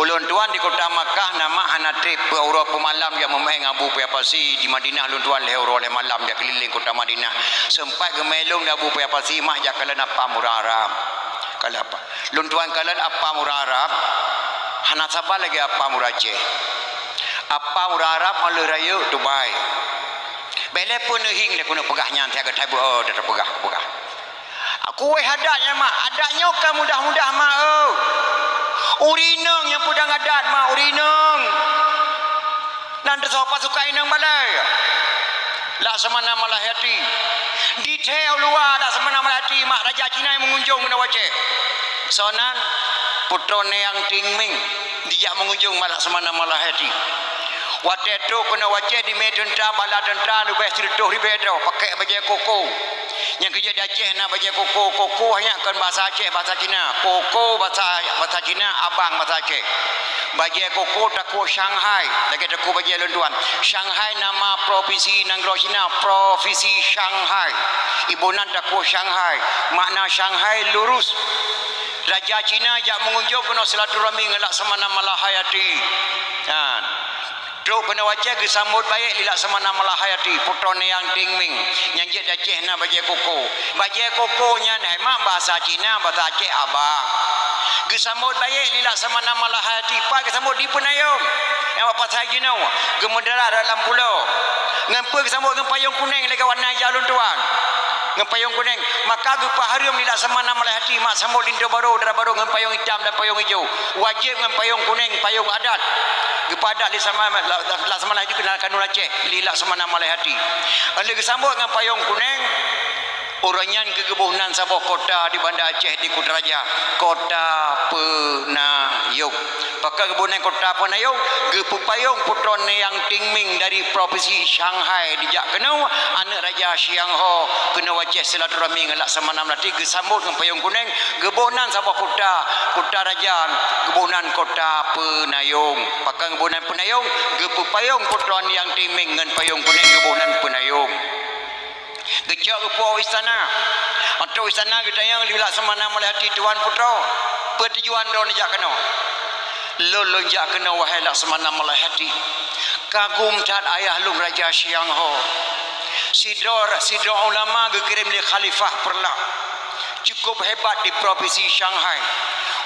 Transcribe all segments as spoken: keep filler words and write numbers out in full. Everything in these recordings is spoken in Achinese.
Lôn tuan di kota Makkah na mak hana treb, peu uroe peumalam jak meumaén ngon Abu Paya Pasi. Di Madinah lôn tuan lhèe uroe lhèe malam jak keulileng kota Madinah. Seumpat geumé lôn di Abu Paya Pasi, mak jak kalon apam ureueng Arab. Kalon apam. Lôn tuan kalon apam ureueng Arab, hana saban lagèe apam ureueng Aceh. Apam ureueng Arab 'oh lheueh rayeuk tubai. Bèk lé peue neuhieng lé keuneuk peugah nyan, siat geutai beuo teupeugah, peugah. Kueh adat nyan mak, adat nyoe ka mudah-mudah mak, oh. Ureueng inong nyang peudong adat mak, ureueng inong. Nan teusoe pasukan inong balai. Laksamana Malahayati. Di thèe u luwa Laksamana Malahayati mak, raja Cina nyang meungunjong keunoe u Aceh. Soe nan? Putroe Nayang Tingming dijak meungunjong mak Laksamana Malahayati. Watèe trok keunoe u Aceh, di mé teuntra, bala teuntra leubeh sireutôh ribèe droe, pakèk bajèe koko. Nyang keujeuet di Aceh na bajèe koko, koko nyan kon bahasa Aceh, bahasa Cina. Koko bahasa, bahasa Cina, abang bahasa Aceh. Bajèe koko takue Shanghai, lagèe takue bajèe lôn tuan. Shanghai nama provinsi nanggroe Cina, provinsi Shanghai. Iboh nan takue Shanghai, makna Shanghai lurus. Raja Cina jak meungunjong keunoe silaturahmi ngon Laksamana Malahayati. Nyan. Trok keunoe u Aceh geusambot baék lé Laksamana Malahayati, Putroe Nayang Tingming, nyang jeuet di Aceh na bajèe koko. Bajèe koko nyan hai mak bahasa Cina, bahasa Aceh abang. Geusambot baék lé Laksamana Malahayati, pat geusambot di Peunayong. Nyang bak pasai jinoe, geumeudarat dalam pulo. Ngon peue geusambot? Ngon payong kunèng lagèe warna ija lôn tuan. Ngon payong kunèng, maka geupeuhareuem lé Laksamana Malahayati mak sambot linto barô, dara barô ngon payong itam dan payong ijo. Wajéb ngon payong kunèng, payong adat. Geupeuadat lé sama, la, la, Laksamana Malahayati keu Kanun Aceh, lé Laksamana Malahayati. Lheueh geusambot ngon payong kunèng, uroe nyan keuh geuboh nan saboh kota di Banda Aceh di Kutaraja, Kota Peunayong. Pakon geuboh nan Kota Peunayong? Geupeupayong Putroe Nayang Tingming dari provinsi Shanghai dijak keunoe, aneuk raja Shiang Ho, keunoe u Aceh silaturahmi ngon Laksamana Malahayati, geusambot ngon payong kunèng, geuboh nan saboh kota, kota raja, geuboh nan Kota Peunayong. Pakon geuboh nan Peunayong? Geupeupayong Putroe Nayang Tingming ngon payong kunèng, geuboh nan Peunayong. Geucok geupuwoe istana. Ateueh istana geutanyong lé Laksamana Malahayati, "Tuan Putroe, peue tujuan droeneuh jak keunoe?" "Lôn, lôn jak keunoe, wahai Laksamana Malahayati, kagum that ayah lôn Raja Shiang Ho. Sidroe, sidroe ulama geukirém lé Khalifah Peureulak, cukup hebat di provinsi Shanghai.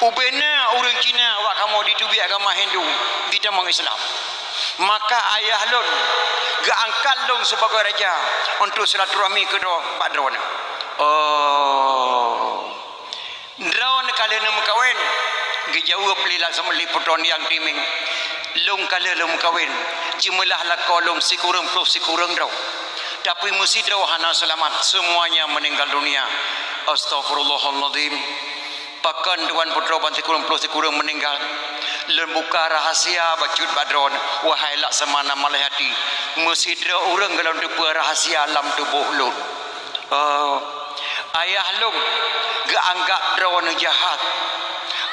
Ubena ureueng Cina awak kamoe jiteubiet agama Hindu, jitamong Islam. Maka ayah lôn geuangkat lôn sibagoe raja untuk silaturahmi keudroe bak droeneuh." "Oh, droeneuh ka lheueh neumeukawen?" geujaweueb lé Laksamana, lé Putroe Nayang Tingming. "Lôn ka lheueh lôn meukawen, jimeulakoe lôn sikureueng ploh sikureueng droe. Tapi meusidroe hana seulamat, seumuanya meuninggal dunia." "Astaghfirullahalazim. Pakon tuan putroe ban sikureueng ploh sikureueng meuninggal? Lôn buka rahasia bacut bak droeneuh, wahai Laksamana Malahayati. Meusidroe ureueng goh lom teupeue rahasia lam tuboh lôn. Oh, ayah lôn geuanggab droeneuh jahat.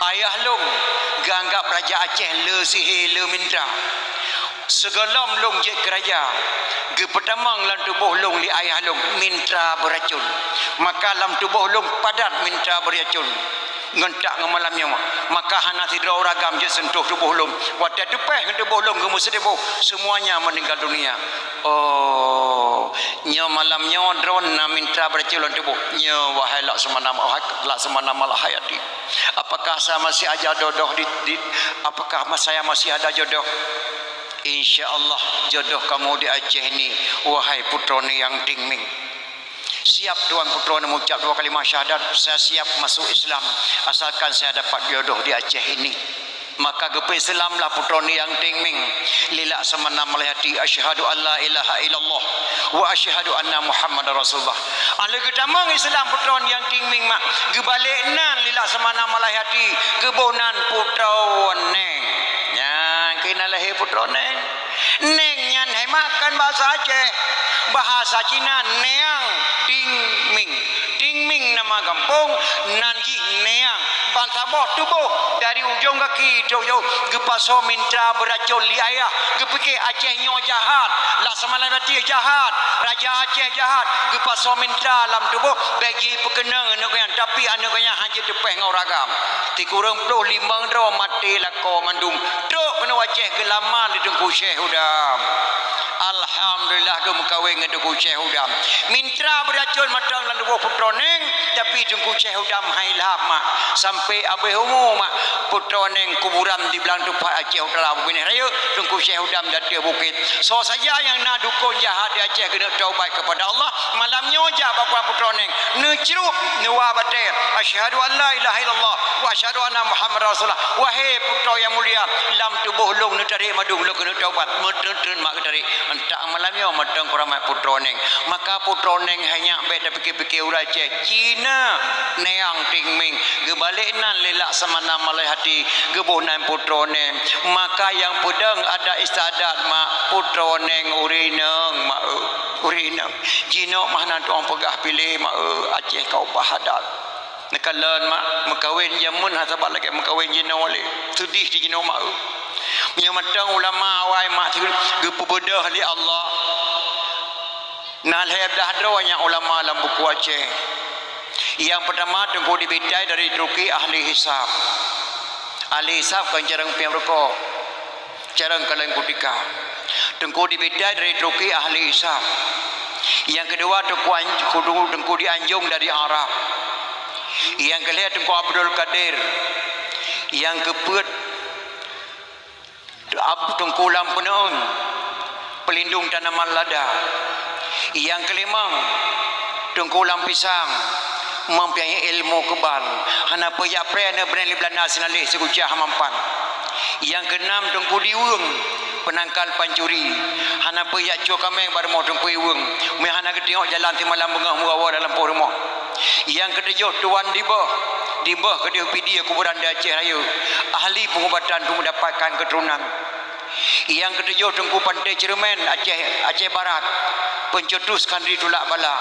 Ayah lôn geuanggab raja Aceh le sihé, le mintra. Sigohlom lôn jeuet keu raja, geupeutamong lam tuboh lôn lé ayah lôn mintra beuracon. Maka lam tuboh lôn padat mintra beuracon ngon tak ngon malam nyoe. Maka hana sidroe ureueng agam jeuet seuntuh tuboh lôn. Watèe teupéh ngon tuboh lôn geumeuseudeh boh, seumuanya meuninggal dunia." "Oh, nyoe malam nyoe droeneuh na mintra beuracon lam tuboh?" "Nyoe, wahai Laksamana, wahai Laksamana Malahayati." "Apakah saya masih ada jodoh di, di, apakah saya masih ada jodoh?" "Insya Allah jodoh kamu di Aceh ini, wahai Putroe Nayang Tingming. Siap tuan putroe neuh meucab dua kalimah syahadat, saya siap masuk Islam, asalkan saya dapat jodoh di Aceh ini." Maka geupeuislamlah Putroe Nayang Tingming lé Laksamana Malahayati, "Asyhadu an la ilaha illallah wa asyhadu anna Muhammadar Rasulullah." Lheueh geutamong Islam Putroe Nayang Tingming mak, geubalek nan lé Laksamana Malahayati, geuboh nan Putroe Neng. Nyan keuh na lahé Putroe Neng. Neng nyan hai mak kon bahasa Aceh, bahasa Cina Nayang Tingming. Tingming Nama gampông nan jih Neang, ban saboh tuboh dari ujong gaki trok jauh geupasoe minta beuracon lé ayah, geupike Aceh nyoe jahat, Laksamana Mahathir jahat, Raja Aceh jahat, geupasoe minta lam tuboh bék jipeukeunong aneuk nyan, tapi aneuk nyan hana jiteupeh ngon ragam. Sikureueng ploh limong droe maté lakoe mandum, trok keunoe Aceh geulama lé Teungku Syekh Hudam. Alhamdulillah, geumeukawen ngon Teungku Syekh Hudam. Minta beuracon mantong lam tuboh Putroe Neng, tapi Teungku Syekh Hudam hai lhab mak. Sampai abéh umu mak, Putroe Neng kuburan di Blang Tupat Aceh Utara, Bukit Rayeuk, Teungku Syekh Hudam di ateueh bukét. Soe saja nyang na dukon jahat di Aceh keuneuk taubat kepada Allah, malam nyoe jak bak kuburan Putroe Neng, neucrup, neuwa batée, "Asyhadu an la ilaha illallah wa asyhadu anna Muhammadar Rasulullah." Wahé putroe nyang mulia, lam tuboh lôn neutarek mandum, lôn keuneuk taubat. Meuteun-teun mak geutarék. Entak malam nyoe mantong keuramat Putroe Neng. Maka Putroe Neng hai nyak bék tapike-pike ureuëng Aceh. Cina Neang Ting Ming. Geubalek nan lé Laksamana Mahathir, geuboh nan Putroe Neng. Maka nyang peudong adat istiadat mak Putroe Neng ureuëng inong mak eu. Ureuëng inong. Jinoe mah na tuang peugah piléh mak eu, Aceh ka ubah adat. Neukalon mak, meukawen jameun hana saban lagée meukawen jinoe lé. Seudeh di jinoe mak eu. Meunyoe mantong ulama awai mak geupeubeudoh lé Allah. Na lhée blaih droe nyan ulama lam buku Aceh. Nyang peutama Teungku Dibitai dari Turki ahli hisab. Ahli hisab kon carông piep rukok. Carông kaleng kutika. Teungku Dibitai dari Turki ahli hisab. Nyang keudua Teungku Anj-, Kudu-, Teungku Dianjong dari Arab. Nyang keulhée Teungku Abdul Kadir. Nyang keupeuet Ab-, Teungku Lam Peuneuen, peulindong tanaman lada. Nyang keulimong, Teungku Lam Pisang, mempunyai ilmu kebal. Hana peue jak preh aneuk beuneuen lé Beulanda sinaleh sikucah mampan. Nyang keunam, Teungku Diweueng, penangkal pancuri. Hana peue jak cue kaméng bak rumoh Teungku Diweueng. Meunyo hana geuteungoh jalan simalam beungoh meugawa dalam poh rumoh. Nyang keutujoh, Tuan Dibeuh. Dibeuh keudeh Pidie kuburan di Aceh Rayeuk. Ahli pengubatan untuk mendapatkan keturunan. Nyang keutujoh Teungku Panté Ceureumén Aceh, Aceh Barat, pencetus khanduri tulak bala.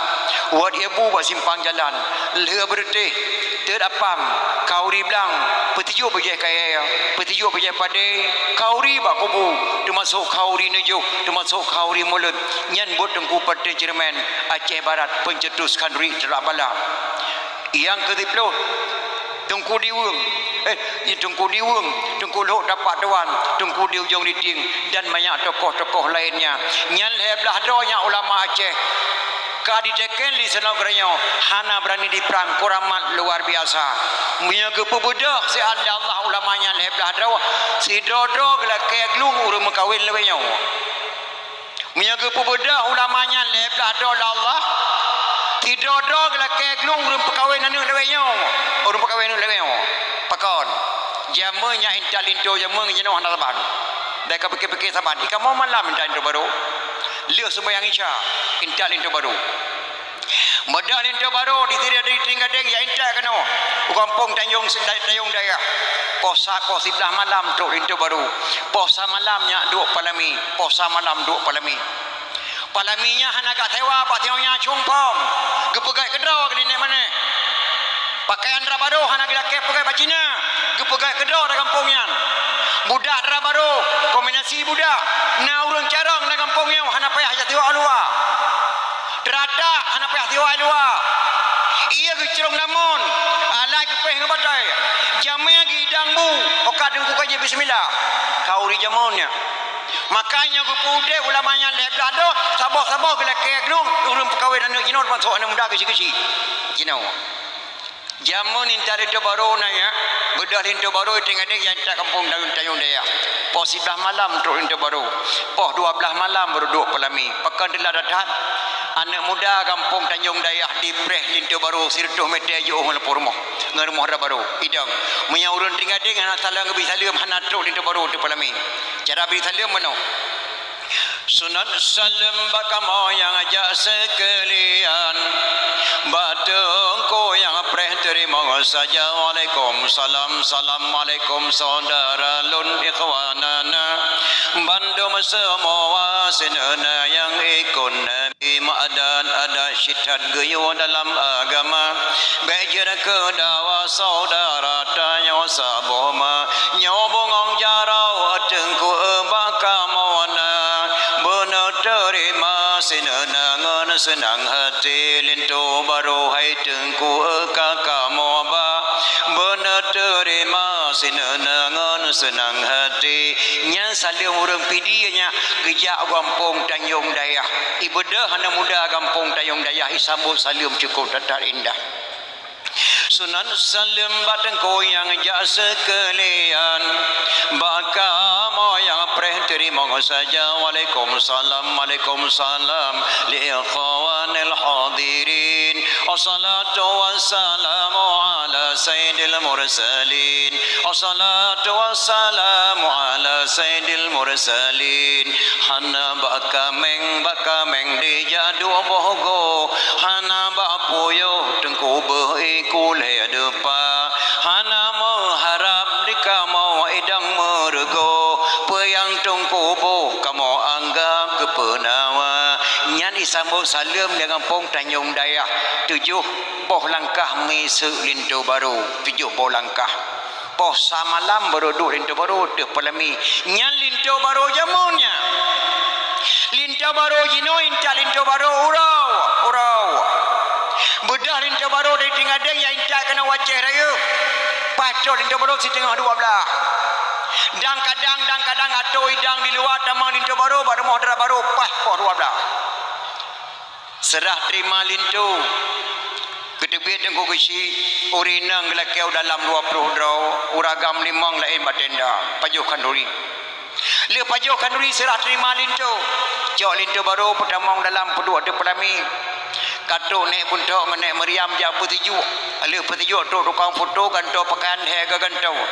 Wat ié bu bak simpang jalan, lheueh beureutéh, teuet apam, khanduri blang, peutiyueb bajée kayée, peutiyueb bajée padé, khanduri bak kubu, teumasok khanduri neujôh, teumasok khanduri mulod. Nyan buet Teungku Panté Ceureumén Aceh Barat, pencetus khanduri tulak bala. Nyang keusiploh, Teungku Diweueng, eh, Teungku Diweueng, Teungku Lhok Tapak Tuan, Teungku Diujong Ditieng, dan banyak tokoh-tokoh lainnya. Nyan lhée blaih droe nyan ulama Aceh. Ka diteken di Senok Geuranyoe, hana beurani diprang, keuramat luar biasa. Meunyoe geupeubeudoh siat lé Allah ulama nyan lhée blaih droe, sidroe-droe geulakée glung ureuëng meukawen lawée nyoe. Meunyoe geupeubeudoh ulama nyan lhée blaih droe lé Allah, sidroe-droe geulakée glung ureuëng peukawen aneuk lawée nyoe, ureuëng peukawen aneuk lawée nyoe. Pakon? Jameun nyan intat linto jameun jinoe hana saban. Bék ka pike-pike saban. Ikamoe malam intat linto barô. Lheueh seumayang Isya, intat linto barô. Meudah linto barô di sirée dari Trienggadeng jak intat keunoe u gampông Tanjong, Tanjong Dayah. Poh sa, poh siblaih malam trok linto barô. Poh sa malam nyak duek Palami. Poh sa malam duek Palami. Palami nyan hana gak sewa bak singoh nyan cong pom. Geupeugét keudroe keulinék maneh. Pakaian dara barô hana geulakée peugét bak Cina. Geupeugét keudroe dari gampông nyan. Budak dara barô, kombinasi budak. Na ureuëng carông dari gampông nyoe hana payah jak siwa luwa. Teurata hana payah siwa luwa. Ié geucrông lamon, alat geupéh ngon batée. Jamé geuidang bu, oka teungku ka jeuet bismillah. Khanduri jameun nyan. Makanya geupeuudeb ulama nyan lhée blaih droe, saboh-saboh geulakée glung, ureuëng peukawen aneuk jinoe teumasok aneuk muda keuchik-keuchik. Jinoe. Jameun intat linto barô na nyan, beudoh linto barô Trienggadeng jak intat gampông Tanjong Dayah. Poh siblaih malam trok linto barô. Poh dua blaih malam barô duek Palami. Pakon teulat that-that? Aneuk muda gampông Tanjong Dayah dipreh linto barô sireutôh meter jiôh ngon lampôh rumoh, ngon rumoh dara barô. Idong. Meunyoe ureuëng Trienggadeng hana salam geubri saleuem, hana trok linto barô teuh Palami. Cara bri saleuem meunoe. Sunat saleuem bak kamoe nyang jak seukeulian, bak teungku nyang preh Teurimong saja, waalaikumsalam, assalamualaikum, saudara lôn, ikhwanana. Bandum seumua sineuna nyang ikon Nabi, meuadat-adat sit that geuyue dalam agama. Bék jeuet keu dawa saudara tanyoe saboh ma. Nyoe bungong jaroe Teungku bak kamoe na. Beuneuteurima sineuna ngon seunang hati. Linto barô hai Teungku ka kamoe ba. Beuneuteurima sineuna ngon seunang hati. Nyan saleuem ureuëng Pidie nyan geujak gampông Tanjong Dayah. Ibeudôh hana muda gampông Tanjong Dayah, isambot saleuem cukôp that-that indah. Sunan saleuem bak Teungku nyang jak seukeulian. Bak kamoe nyang preh teurimong saja. Waalaikumsalam, waalaikumsalam. Li ikhwanil hadirin. Wassalatu wassalamu ala sayyidil mursalin. Wassalatu wassalamu ala sayyidil mursalin. Hana bak kaméng, bak kaméng dijak duek boh goe. Hana bak puyoh Teungku beuh iku lhée deupa. Hana meuharab di kamoe idang meureugoe. Peue nyang Teungku boh kamoe anggab keu peunawa. Nyan isambot saleuem di gampông Tanjong Dayah. Tujoh boh langkah miseuk linto barô. Tujoh boh langkah. Poh samalam barô duek linto barô teuh peulami. Nyan linto barô jameun nyan. Linto barô jinoe intat linto barô uroe, uroe. Beudôh linto barô dari Teungadeng nyang intat keunoe u Aceh Rayeuk. Paih troh linto barô siteungoh dua blaih. Dan kadang, dan kadang atô idang di luwa tamong linto barô bak rumoh dara barô paih poh dua blaih. Seurah teurima linto, geuteubiet Teungku Geuchik, ureuëng inong geulakée u dalam dua ploh droe, ureuëng agam limong laén bak tenda, pajoh khanduri. Lheueh pajoh khanduri seurah teurima linto, cok linto barô peutamong dalam peuduek ateueh peulami. Ka trok Nék Buntok ngon Nék Maryam jak peusijuek. Lheueh peusijuek trok tukang foto gantoe pakaian lhée geugantoe.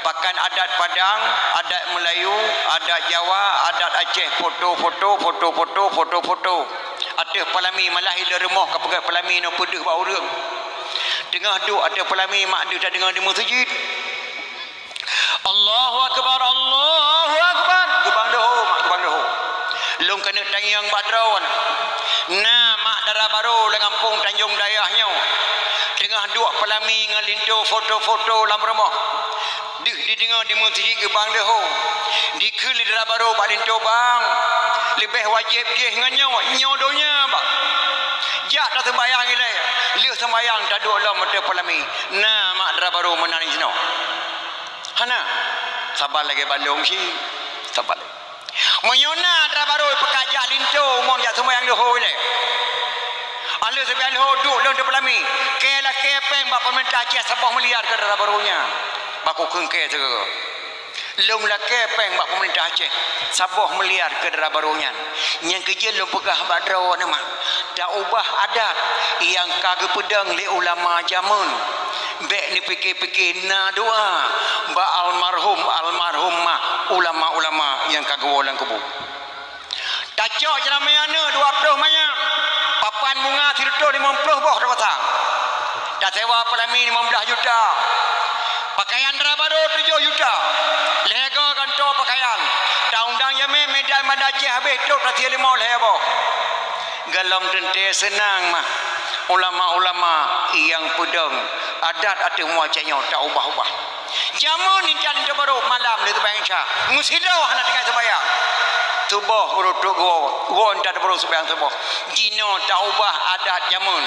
Pakaian adat Padang, adat Meulayu, adat Jawa, adat Aceh, foto-foto, foto-foto, foto-foto. Ateueh peulami malah ilée rumoh ka peugét peulami nyoe peudeuh bak ureuëng. Teungoh duek ateueh peulami mak deuh tadeungoe di meuseujid. Allahu akbar, Allahu akbar. Geubang leuho, mak geubang leuho. Lôn keuneuk tanyong bak droeneuh. Na mak dara barô lam gampông Tanjong Dayah nyoe. Teungoh duek peulami ngon linto foto-foto lam rumoh. Deuh dideungoe di meuseujid geubang leuho. Dikheun lé dara barô bak linto bang. Leubeh wajéb jih ngon nyoe, nyoe donya bang. Jak taseumbayang ilée. Lheueh seumbayang taduek lom ateueh peulami. Na mak dara barô meunan jinoe. Hana. Saban lagée balong cit. Saban lagée. Meunyoe na dara barô peuka jak linto umong jak seumbayang leuho ilée. Alheuh seumbayang leuho duek lôn teupeulami. Kée lakée péng bak peumeurintah Aceh saboh miliar keu dara barô nyan. Bak kukheun kée sigoe. Lôn lakée péng bak peumeurintah Aceh saboh miliar keu dara barô nyan. Nyang keujeuet lôn peugah bak droeneuh mak. Taubah adat nyang ka geupeudong lé ulama jameun. Bék neupike-pike na doa bak almarhum, almarhumah, ulama-ulama nyang ka geuwoe lam kubu. Tacok jeulamée aneuëk dua ploh manyam, papan bunga sireutôh limong ploh boh tapasang. Tasewa peulami limong blaih juta. Pakaian dara barô tujoh juta. Lhée goe gantoe pakaian. Taundang jamé medan Banda Aceh habéh trok tasie leumo lhée boh. Gohlom teuntée seunang mah ulama-ulama nyang peudong adat ateueh mua cék nyoe taubah-ubah. Jameun intat linto barô malam lé seumayang Isya. Meusidroe hana tinggai seumayang. Suboh baru trok goe, goe intat baru seumayang suboh. Jinoe taubah adat jameun.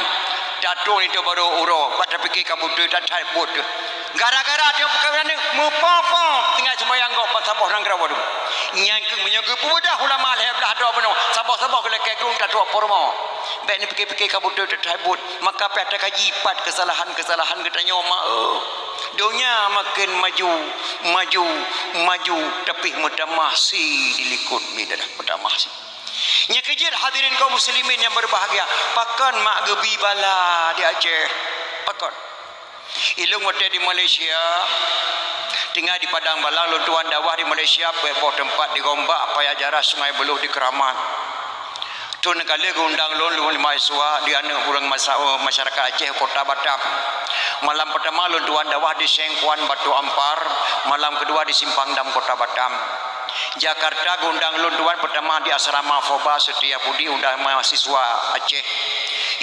Tatong linto barô uroe, bak tapike ka beutôi that-that buet. Gara-gara dia peukawen aneuk, meupo-po tinggai seumayang gob ban saboh nanggroe baru. Nyan keuh meunyoe geupeubeudôh ulama lhée blaih droe bunoe, saboh-saboh geulakée geuh tatrok peurumoh. Bék neupike-pike ka beutôi that-that buet, maka payah takaji pat keusalahan-keusalahan geutanyoe ma. Donya maken maju, maju, maju, tapi meutamah si dilikot mi dadah meutamah si. Nyang keujeuet hadirin kaum muslimin nyang berbahagia, pakon mak geubi bala di Aceh? Pakon? Ilôn watée di Malaysia, tinggai di Padang Balang, lôn tuan dakwah di Malaysia, peuet boh teumpat di Gombak, Paya Jarah, Sungai Beluh, di Keramat. Thôn ka lheueh geuundang lôn, lôn lima siswa di aneuk ureuëng masa-, masyarakat Aceh Kota Batam. Malam pertama lôn tuan dakwah di Seng Kuan Batu Ampar, malam kedua di Simpang Dam Kota Batam. Jakarta geundang lôn tuan pertama di asrama Foba Setia Budi, undang mahasiswa Aceh.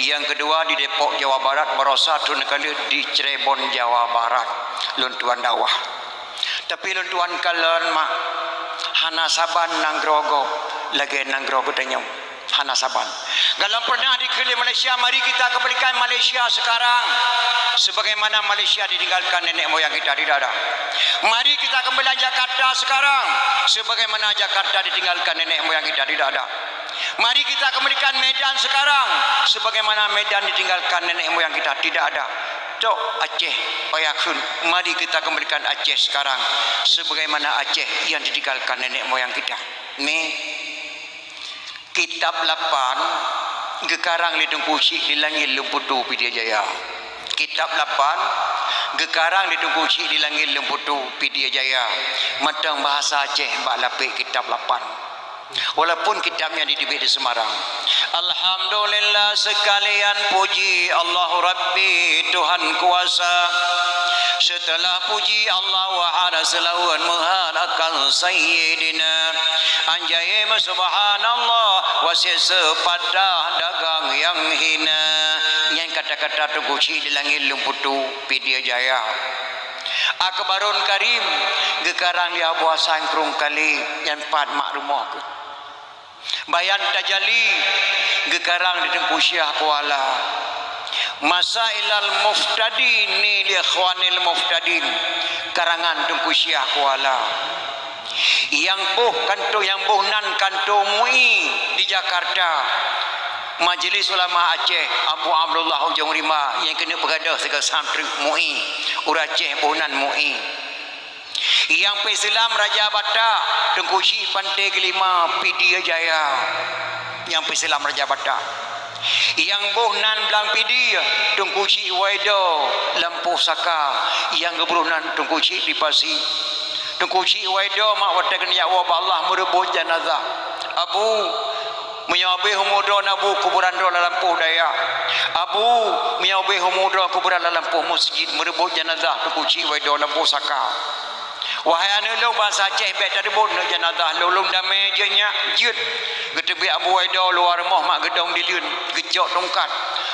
Nyang kedua di Depok, Jawa Barat, barosa thôn kali di Cirebon, Jawa Barat, lôn tuan dakwah. Tapi lôn tuan kalon mak, hana saban nanggroe gob lagée nanggroe geutanyoe. Hana saban. Kalau pernah dikeliling Malaysia, mari kita kembalikan Malaysia sekarang sebagaimana Malaysia ditinggalkan nenek moyang kita, tidak ada. Mari kita kembalikan Jakarta sekarang sebagaimana Jakarta ditinggalkan nenek moyang kita, tidak ada. Mari kita kembalikan Medan sekarang sebagaimana Medan ditinggalkan nenek moyang kita, tidak ada. Tok Aceh, payah kheun, mari kita kembalikan Aceh sekarang sebagaimana Aceh yang ditinggalkan nenek moyang kita. Ni Kitab lapan geukarang lé Teungku Chik di Langét Leumputue, Pidie Jaya. Kitab lapan geukarang lé Teungku Chik di Langét Leumputue, Pidie Jaya, mantong bahasa Aceh bak lapék kitab lapan. Walaupun kitab nyan diteubiet di Semarang. Alhamdulillah, sekalian puji Allah Rabbi Tuhan kuasa. Seuteulah puji Allah, wahana seulawan meuhat akan Sayyidina. Anjaim subhanallah, wasiet seupatah dagang nyang hina. Nyan kata-kata Teungku Chik di Langét Leumputue, Pidie Jaya. Akbarun Karim geukarang lé Abu Hasan Krueng Kalé, nyan pat mak rumoh keuh. Bayan Tajali geukarang lé Teungku Syiah Kuala. Masailal Muftadin li Ikhwanil Muftadin, karangan Teungku Syiah Kuala. Nyang boh kanto, nyang boh nan kanto MUI di Jakarta, Majelis Ulama Aceh, Abu Abdullah Ujong Rimba, nyang keuneuk peugadôh sigoe santri MUI, ureuëng Aceh boh nan MUI. Nyang peuseulam Raja Batak, Teungku Chik Panté Geulima, Pidie Jaya. Nyang peuseulam Raja Batak. Nyang boh nan Blang Pidie, Teungku Chik Waido, Lampôh Saka. Nyang geubroh nan Teungku Chik di Pasi. Teungku Chik Waido mak watée geunyak woe bak Allah meureubot janazah. Abu, meunyoe habéh umu droe na bu kuburan droe lam lampôh dayah. Abu, meunyoe habéh umu droe kuburan lam lampôh meuseujid, meureubot janazah Teungku Chik Waido Lampôh Saka. Wahai aneuëk lôn bansa Aceh, bék tareubot neuk janazah lôn, lôn damé jeuet nyak, jeuet. Geuteubiet Abu Waido luwa rumoh mak geudong dileuen, geucok tungkat.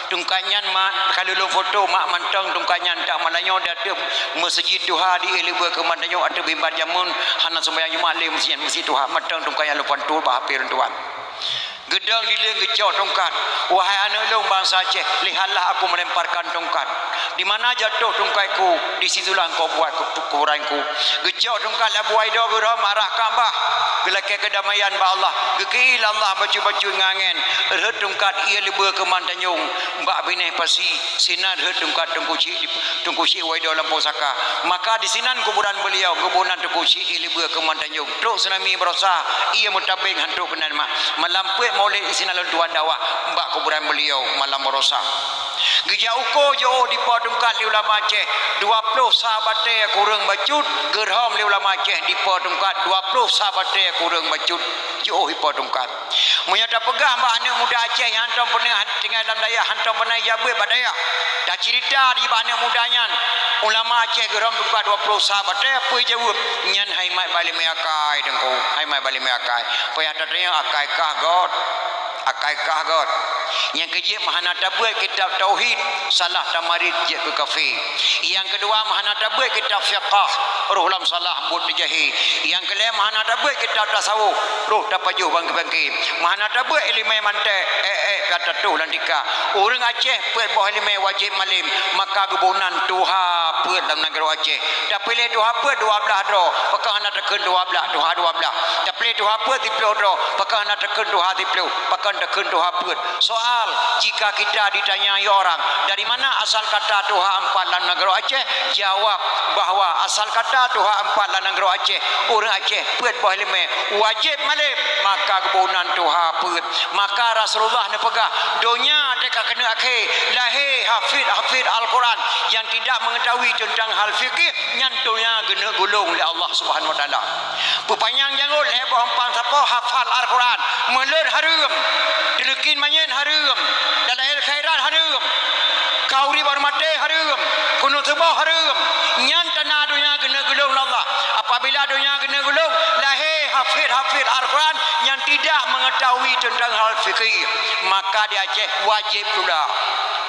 Tungkat nyan mak, ka lheueh lôn foto mak mantong tungkat nyan, tak malam nyoe di ateueh meuseujid tuha di ié leubeh keu mantanyong ateueh mimbar jameun, hana sumbayang Jumat lé meuseujid, meuseujid tuha mantong tungkat nyan lôn pantô bak hapé lôn tuan. Geudong dileuen geucok tungkat, "Wahai aneuëk lôn bansa Aceh, lihatlah aku melemparkan tungkat. Di mana jatuh tungkatku, di situlah engkau buat ku-, kuburanku." Geucok tungkat lé Abu Waido geurhom arah Ka'bah, geulakée keudamaian bak Allah, geukheun lé Allah bacut-bacut ngon angén, "Rhot tungkat ié leubeh keu mantanyong bak binéh pasi, sinan rhot tungkat Teungku Chik di, Teungku Chik Waido Lampôh Saka." Maka disinan kuburan beuliau, geuboh nan Teungku Chik ié leubeh keu mantanyong. Trok tsunami barosa, ié meutabeng hantu keunan mak. Malam peuet Maulid isinan lôn tuan dakwah bak kuburan beuliau malam barosa. Geujak uko jiôh dipo tungkat lé ulama Aceh, dua ploh sa batée kureueng bacut, geurhom lé ulama Aceh dipo tungkat dua ploh sa batée kureueng bacut, jiôh dipo tungkat. Meunyoe tapeugah bak aneuëk muda Aceh nyang hantom peureunah tinggai lam dayah, hantom peureunah jijak beuet bak dayah, tacirita di bak aneuëk muda nyan, ulama Aceh geurhom tungkat dua ploh sa batée, peue jaweueb? Nyan hai mat bak iéleumé akai, Teungku, hai mat bak iéleumé akai. Payah tatanyong akai kah göt, akai kah göt. Nyang keujeuet meuhana tabeuet kitab tauhid, salah tamarit jeuet keu kafé. Nyang keudua meuhana tabeuet kitab fiqah, roh lam salah buet teujahe. Nyang keulhée meuhana tabeuet kitab tasawuf, roh tapajoh bangke-bangke. Meuhana tabeuet iéleumé mantek, ék-ék ka tatuh lam tika. Ureuëng Aceh peuet boh iéleumé wajéb malém, maka geuboh nan tuha peuet lam nanggroe Aceh. Tapiléh tuha peuet dua blaih droe, pakon hana takheun tuha blaih, tuha dua blaih. Tapiléh tuha peuet siploh droe, pakon hana takheun tuha siploh, pakon takheun tuha peuet. Soal, jika kita ditanyai orang, "Dari mana asal kata tuha empat lam nanggroe Aceh?" Jawab bahwa asal kata tuha empat lam nanggroe Aceh, ureuëng Aceh peuet boh iéleumé wajéb malém, maka geuboh nan tuha peuet. Maka Rasulullah neupeugah, "Donya teuka keuneuk akhé, lahé hafid-hafid Al-Quran yang tidak mengetahui tentang hal fikih, nyan donya geuneuk gulong lé Allah Subhanahu wa Taala." Peupanyang jangôt lhée boh umpang sapoh, hafal Al-Quran, meuleuet hareuem, teuleukin manyét hareuem, dalail khairat hareuem, kauri baru maté hareuem, kunut Saboh hareuem, nyan tanda donya geuneuk gulong lé Allah. Apabila donya geuneuk gulong, lahé hafid-hafid Al-Quran nyang tidak mengetahui tentang hal fikih, maka di Aceh wajéb tulak.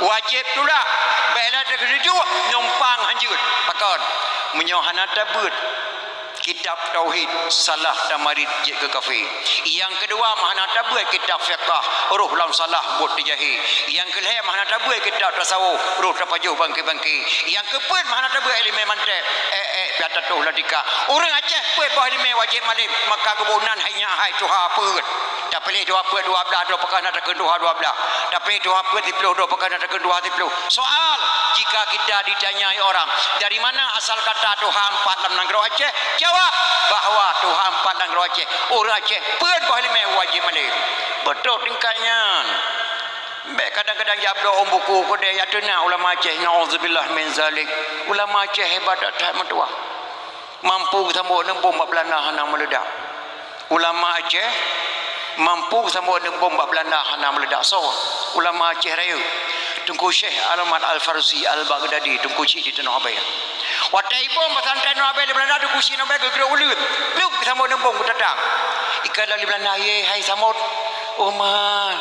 Wajéb tulak. Bèk lé teukeujeuet numpang hanjeuet. Pakon? Meunyoe hana tabeuet kitab tauhid, salah tamarit jeuet keu kafé. Nyang keudua, meuhana tabeuet kitab fiqah, roh lam salah buet teujahi. Nyang keulhèe, meuhana tabeuet kitab tasawuf, roh tapajoh bangke-bangke. Nyang keupeuet, meuhana tabeuet ileumèe mantek, èk-èk pih tatoh lam tika. Ureueng Aceh peuet boh ileumèe wajéb malém, maka geuboh nan hai nyak hai tuha peuet. Tapiléh dua peuet dua blaih droe pakon na takheun tuha dua blaih. Tapiléh dua peuet siploh droe pakon na takheun tuha siploh. Soal, jika kita ditanyai orang, "Dari mana asal kata tuha empat lam nanggroe Aceh?" Jawab bahwa tuha empat nanggroe Aceh, ureueng Aceh peuet boh ileumèe wajéb malém. Beutôi tingkat nyan. Bèk kadang-kadang jak bloe ôn buku keudéh jak teunak ulama Aceh, naudzubillah min zalik. Ulama Aceh hebat that meutuah. Mampu geusambot aneuk bom bak Beulanda hana meuledak. Ulama Aceh mampu geusambot aneuk bom bak Beulanda hana meuledak. Soe? Ulama Aceh Rayeuk. Teungku Syekh Ahmad Al-Farsi Al-Baghdadi, Teungku Chik di Tanoh Abee. Watèe ibom pesantren Tanoh Abee lé Beulanda, Teungku Chik Tanoh Abee geugrôp uleuen. Plup, geusambot aneuk bom geutatang. Ikalon lé Beulanda, "Ye, hai sambot." "Oh ma,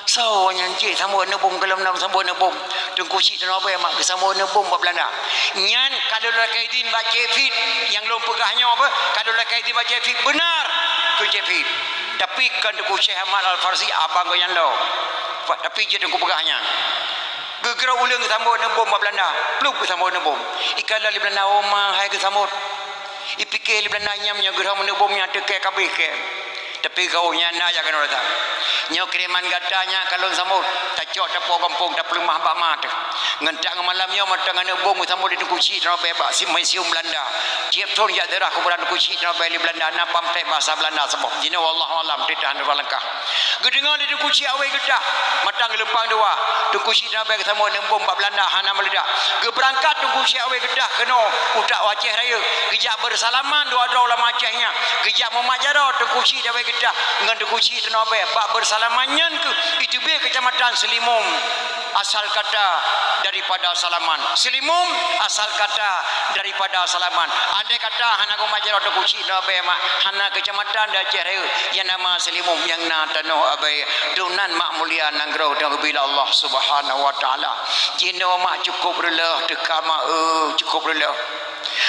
soe nyan jih sambot aneuk bom, gohlom na sambot aneuk bom?" "Teungku Chik Tanoh Abee mak geusambot aneuk bom bak Beulanda." Nyan ka lôn lakèe idhin bak Cék Fit, nyang lôn peugah nyoe beuh, ka lôn lakèe idhin bak Cék Fit, beuna keu Cék Fit. Tapi kon Teungku Syekh Ahmad Al-Farsi, abang geuh nyan lom. Tapi jeuet Teungku peugah nyan. Geugrôp uleuen geusambot aneuk bom bak Beulanda, plup geusambot aneuk bom. Ikalon lé Beulanda, "Oh ma, hai geusambot." Ipike lé Beulanda, "Nyan meunyoe geurhom aneuk bom nyan teuh kèe ka abéh kèe." Tapi geuh nyan na jak keunoe that. Nyoe kiriman gata nyan ka lôn sambot, tacok tapuwoe gampông, tapeuleumah bak ma teuh. Ngon that ngon malam nyoe mantong aneuk bom geusambot lé Teungku Chik Tanoh Abee bak si-, museum Beulanda. Tiep thon jak ziarah kuburan Teungku Chik Tanoh Abee lé Beulanda, na pamflet bahasa Beulanda saboh. Jinoe wallahu alam, teuh tahan reuloh langkah. Geudeungoe lé Teungku Chik Awe Geutah, mantong geulumpang dua. Teungku Chik Tanoh Abee geusambot aneuk bom bak Beulanda hana meuledak. Geubeurangkat Teungku Chik Awe Geutah keunoe u Aceh Rayeuk, geujak beusalaman dua droe ulama Aceh nyan. Geujak meumat jaroe Teungku Chik Awe Geutah ngon Teungku Chik Tanoh Abee bak beusalaman nyan keuh iteubiet keucamatan Seulimum. Asal kata daripada salaman. Seulimum asal kata daripada salaman. Andai kata hana geumat jaroe Teungku Chik Tanoh Abee mak, hana keucamatan di Aceh Rayeuk nyang nama Seulimum nyang na Tanoh Abee. Dum nan mak mulia nanggroe nyang geubri lé Allah Subhanahu wa Taala. Jinoe mak cukôp reuloh teuka mak, eu, cukôp reuloh.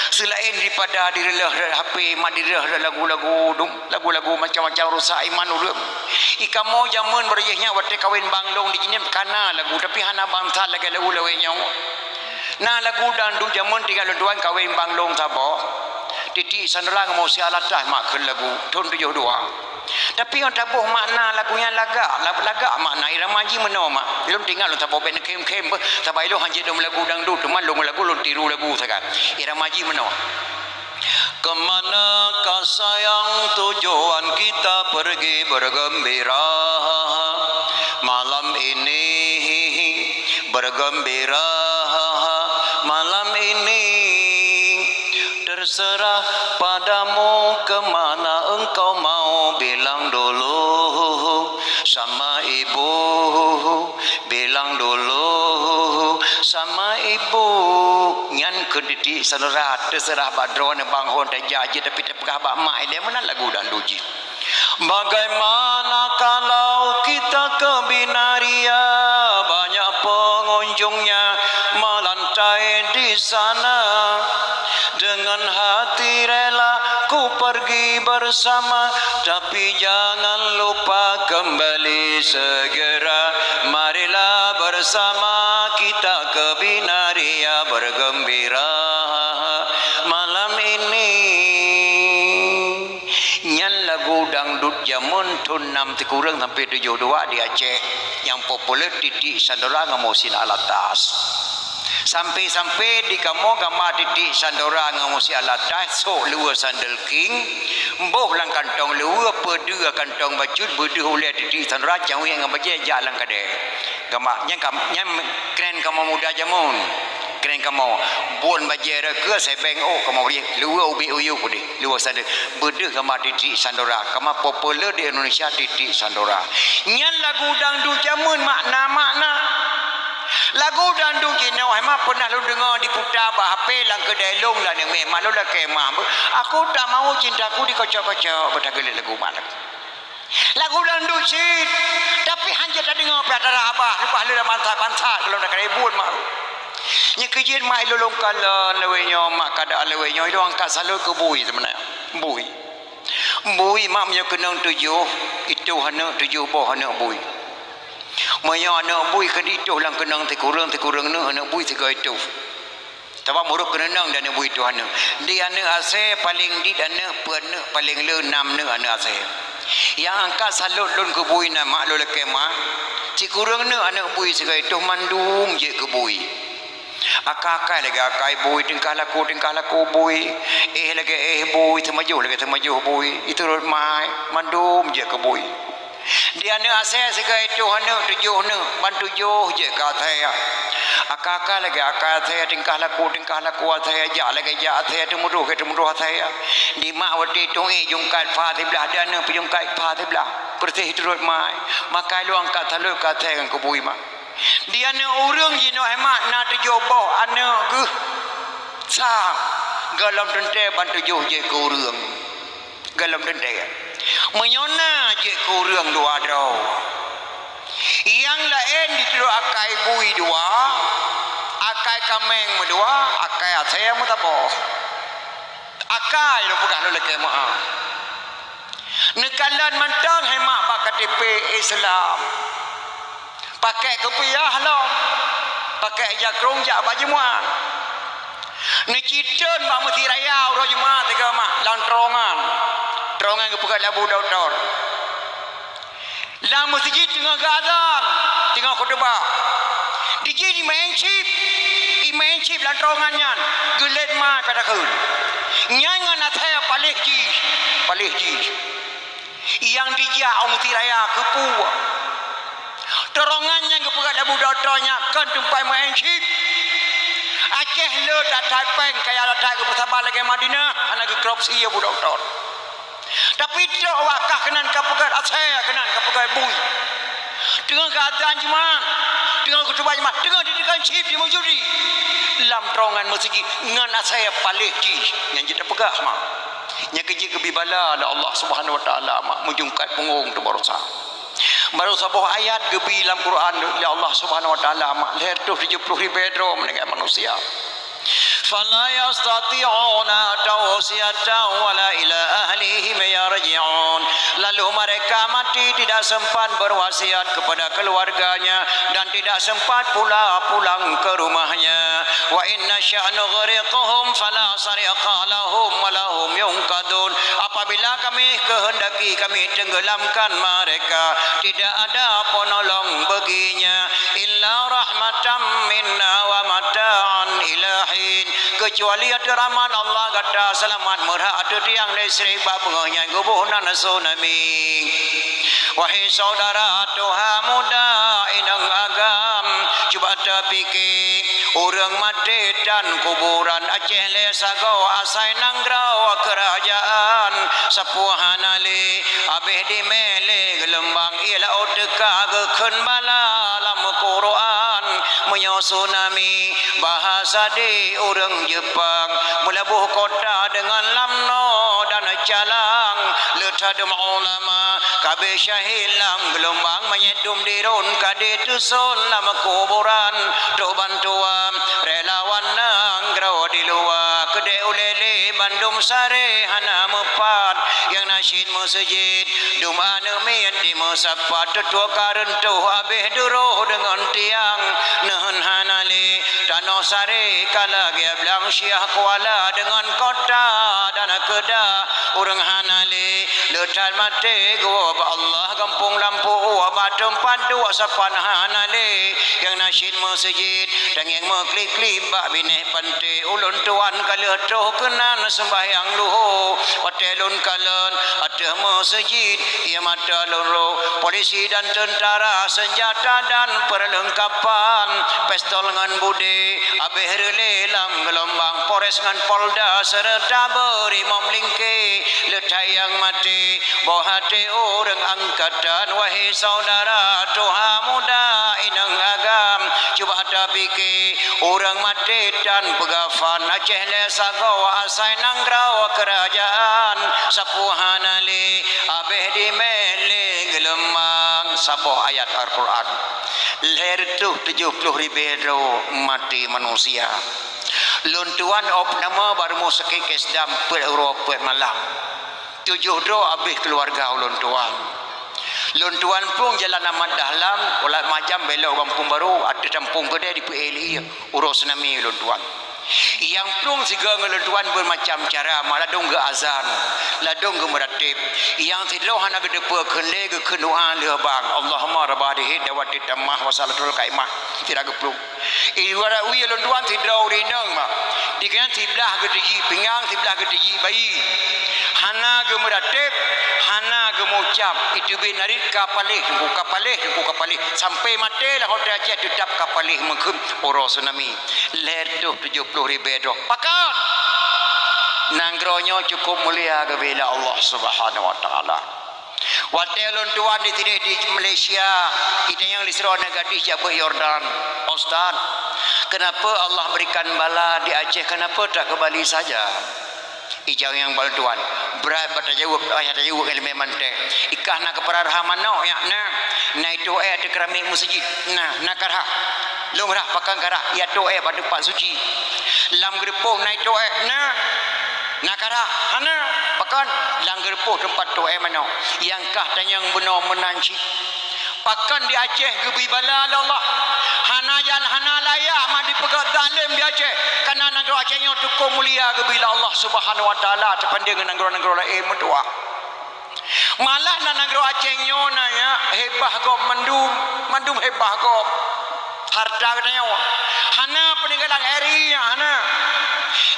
Seulaén daripada direuloh rot H P, mak direuloh rot lagu-lagu dum, lagu-lagu macam-macam rusak iman ureueng. Ikamoe jameun barô jih nyan watèe kawén bang lôn di Jeunieb ka na lagu, tapi hana bansa lagèe lagu lawét nyoe. Na lagu dangdut jameun tinggai lôn tuan kawén bang lôn saboh. Titik Sandra ngon Mosi Alatas mak kheun lagu thôn tujoh dua. Tapi nyang taboh makna lagu nyan lagak, la-, lagak makna irama jih meunoe mak. Lôn teuingat lôn saboh bèk neukhém-khém beuh, sabab ilôn hanjeuet lôn lagu dangdut, teuma lôn lagu lôn tiru lagu sagai. Irama jih meunoe. Kemana kah sayang tujuan kita pergi bergembira malam ini? Bergembira malam ini. Terserah padamu kemana engkau mau, bilang dulu sama ibu, bilang dulu sama ibu. Nyan keu titik Sandra, terserah bak droeneuh bang hon tajak jih, tapi tapeugah bak mak ilèe meunan lagu dangdut jih. Bagaimana kalau kita ke Binaria, banyak pengunjungnya melantai di sana. Dengan hati rela ku pergi bersama, tapi jangan lupa kembali segera. Marilah bersama kita ke Binaria bergembira malam ini. Nyan lagu dangdut jameun thôn nam sikureueng sampoe tujoh dua di Aceh, nyang populer Titik Sandra ngon Muhsin Alatas. Sampoe-sampoe di kamoe gamba Titik Sandra ngon Muhsin Alatas, sôk luweue sandal king, boh lam kantong luweue, peudeue kantong bacut, beudeuh ulèe Titik Sandra, cawék ngon bajèe jak lam kadè. Gamba nyan kam-, nyan kren kamoe muda jameun. Kren kamoe, buet bajèe reukeue, sèbeng ôk kamoe bri, luweue ubit u yup udeh, luweue sandal. Beudeuh gamba Titik Sandra, kamoe populer di Indonesia Titik Sandra. Nyan lagu dangdut jameun makna-makna. Lagu dangdut jinoe, hai mak, pernah lôn deungoe diputa bak H P lam keudè lôn lam aneuk miet mak lôn lakèe meu'ah. Aku tak mau cintaku dikocok-kocok, beutageulet lagu mak lagèe. Lagu dangdut cit, tapi hanjeuet tadeungoe pih atra abah, leupah lé lam bansat-bansat, kalau takalon buet mak. Nyoe keuh jeuet mak ilôn lôn kalon lawét nyoe, mak keadaan lawét nyoe, ilôn angkat salot keu bui seubeuna. Bui. Bui mak meunyoe keunong tujoh, itoh aneuk tujoh boh aneuk bui. Meunyoe aneuk bui keu itoh lam keunong sikureueng, sikureueng neuk aneuk bui sigoe itoh. Sabab meurok keuneunong di aneuk bui tuha neuk. Di aneuk asèe paleng dit aneuk, peuet neuk paleng le, nam neuk aneuk asèe. Nyang angkat salot lôn keu bui na mak lôn lakèe meu'ah. Sikureueng neuk aneuk bui sigoe itoh mandum jeuet keu bui. Akai-akai lagèe akai bui, tingkah laku, tingkah laku bui. Éh lagèe éh bui, teumajoh lagèe teumajoh bui. Itu rot mai, mandum jeuet keu bui. Di aneuk asèe sigoe itoh aneuk tujoh neuk, ban tujoh jeuet keu asèe. Akai-akai lagèe akai asèe, tingkah laku, tingkah laku asèe, jak lagèe jak asèe, teumudôh lagèe teumudôh asèe. Di mak watèe tueng éh jungkat pha siblah, di aneuk pih jungkat pha siblah. Peureuseh turot mai. Maka ilôn angkat salot keu asèe ngon keu bui mak. Di aneuk ureueng jinoe hai mak na tujoh boh aneuk geuh sang gohlom teuntèe ban tujoh jeuet keu ureueng. Gohlom teuntèe. Meunyoe na jeuet keu ureueng dua droe. Nyang laén diturot akai bui dua, akai kaméng meudua, akai asèe meusaboh. Akai lôn peugah lôn lakèe meu'ah. Neukalon mantong hai mak bak K T P Islam. Pakèk kupiah lom. Pakèk jakrong jak bak jeumuan. Neucitron bak meuseujid raya uroe Jumat tiga mak lam terowongan. Terowongan geupeugah lé Abu Doktor. Lam meuseujid teungoh geuazan, teungoh khutubah. Dijih imeum chip, imeum chip lam terowongan nyan, geulet mai pada kheun. Nyan ngon asèe paléh jih, paléh jih. Nyang dijak u meuseujid raya keupeue? Terowongan nyang geupeugah lé Abu Doktor nyan kon teumpat imeum chip. Aceh le that-that péng, kaya that-that geupeusaban lagèe Madinah, hana geukorupsi Abu Doktor. Tapi trok awak kah keunan ka peugöt asèe, keunan ka peugöt bui. Teungoh geuazan Jumat, teungoh khutubah Jumat, teungoh dideungon chip jimeujudi. Lam terowongan meuseujid ngon asèe paléh jih nyang jeuet tapeugah mak. Nyang keu jeuet geubri bala lé Allah Subhanahu wa Taala mak, meujungkat punggong teuh baroesa. Baroesa boh ayat geubri lam Quran lé Allah Subhanahu wa Taala mak, lhèe reutôh tujoh ploh ribèe droe meuninggai manusia. Fala yastati'una tawsiyatan wala ila ahlihim yarji'un. Lalu mereka mati tidak sempat berwasiat kepada keluarganya dan tidak sempat pula pulang ke rumahnya. Wa in nasya' nughriqhum fala sariqa lahum wa lahum yunqadun. Apabila Kami keuheundaki, Kami tenggelamkan mereka, tidak ada penolong baginya, illa rahmatan minna wa mata'an ila hin, kecuali ateueh rahmat Allah gata seulamat meurhah ateueh tiang listrik bak beungoh nyan geuboh nan tsunami. Wahai syedara tuha muda inong agam, cuba tapike, ureuëng maté tan kuburan Aceh lé sagoe asai nanggroe keurajeuen, sapeue hana lé, abéh dimé lé geulumbang, ie laôt teuka geukheun bala lam Quran. Meunyoe tsunami, bahasa di ureuëng Jepang, meulaboh kota deungon lamno dan calang, le that dum ulama ka abéh syahid lam geulumbang, manyét dum dirun ka dituson lam kuburan. Trok bantuan relawan nanggroe di luwa, keudéh ulèe lé bandum saré hana meupat, nyang na cit meuseujid, dum aneuk miet dimeusapat, teutoe ka reuntoh abéh duroh deungon tiang, neuheun hana lé, tanoh saré ka lagèe blang, Syiah Kuala deungon kota dan Kedah, ureuëng hana lé, le that maté geuwoe bak Allah, gampông lampôh ueh bak teumpat duek sapat hana lé, nyang na cit meuseujid, tangieng meuklik-klik bak binéh panté, ulôn tuan ka lheueh troh keunan seumbahyang luho, watèe lôn kalon ateueh meuseujid, ie mata lôn rôh, polisi dan teuntara, seunjata dan peurleungkapan, pistol ngon budé, abéh reulée lam geulumbang, Polres ngon Polda seureuta beurimòb lingké, le that nyang maté, boh até ureuëng angkatan, wahé syedara tuha muda inong agam, Cuba tapike, ureuëng maté tan peugafan, Aceh lé sagoe asai nanggroe keurajeuen, sapeue hana lé, abéh dimé lé geuleumang. Saboh ayat Al-Qur'an. Lhèe reutôh tujoh ploh ribèe droe maté manusia. Lôn tuan ôb nama barumoh sakét keu seudam peuet uroe peuet malam. Tujoh droe abéh keuluwarga ulôn tuan. Lôn tuan pun jalan Ahmad Dahlan, ulat majam belok Gampông Barô, ateueh tampông keudè dipeuék lé ié, uroe tsunami ulôn tuan. Nyang plueng sigoe ngon lôn tuan beumacam cara, mak ladôm geuazan, ladôm geumeuratéb. Nyang sidroe hana geuteupeue kheun lé geukheun doa lheueh bang, Allahumma rabba hadhihi da'watit tammah wa salatul qaimah, sira geuplueng. Ibarat wie lôn tuan sidroe ureuëng inong, bah. Di keunan siblah geuteuji pingang, siblah geuteuji bayi. Hana geumeurateb, hana geumeucab. Iteubiet narit ka paléh teungku, ka paléh teungku, ka paléh. Sampai maté lam hotel Aceh teutap ka paléh meukeum uroe tsunami. Lhèe reutôh tujoh ploh ribèe droe. Pakon? Nanggroe nyoe cukup mulia geubri lé Allah Subhanahu wa Taala. Watèe lôn tuan di sideh di Malaysia, itanyong lé sidroe aneuk gadih jak beuet Yordan, "Ustaz, kenapa Allah berikan bala di Aceh, kenapa tak ke Bali saja?" Ijaweueb nyang bak lôn tuan, brat bak tajaweueb, payah tajaweueb ngon leumèe manté. "Ikah na keupeuraraha manok nyak na, na itôh èk ateueh keuramik meuseujid, na, na karhah. Lôn rhah pakon karhah, ya tôh èk bak teumpat suci. Lam geurupoh na itôh èk na." Na karhah? Hana. Pakon? Lam geurupoh teumpat tôh èk manok. Nyang kah tanyong bunoe meunan cit. Pakon di Aceh geubri bala lé Allah? Hana jan, hana layak mak dipeugah zalem di Aceh. Kareuna nanggroe Aceh nyoe cukup mulia geubri lé Allah Subhanahu wa Taala teubandéng ngon nanggroe-nanggroe laén meutuah. Malah na nanggroe Aceh nyoe na nyak, heubah gob mandum, mandum heubah gob. Hareuta geutanyoe. Hana peuninggalan R I nyak, hana.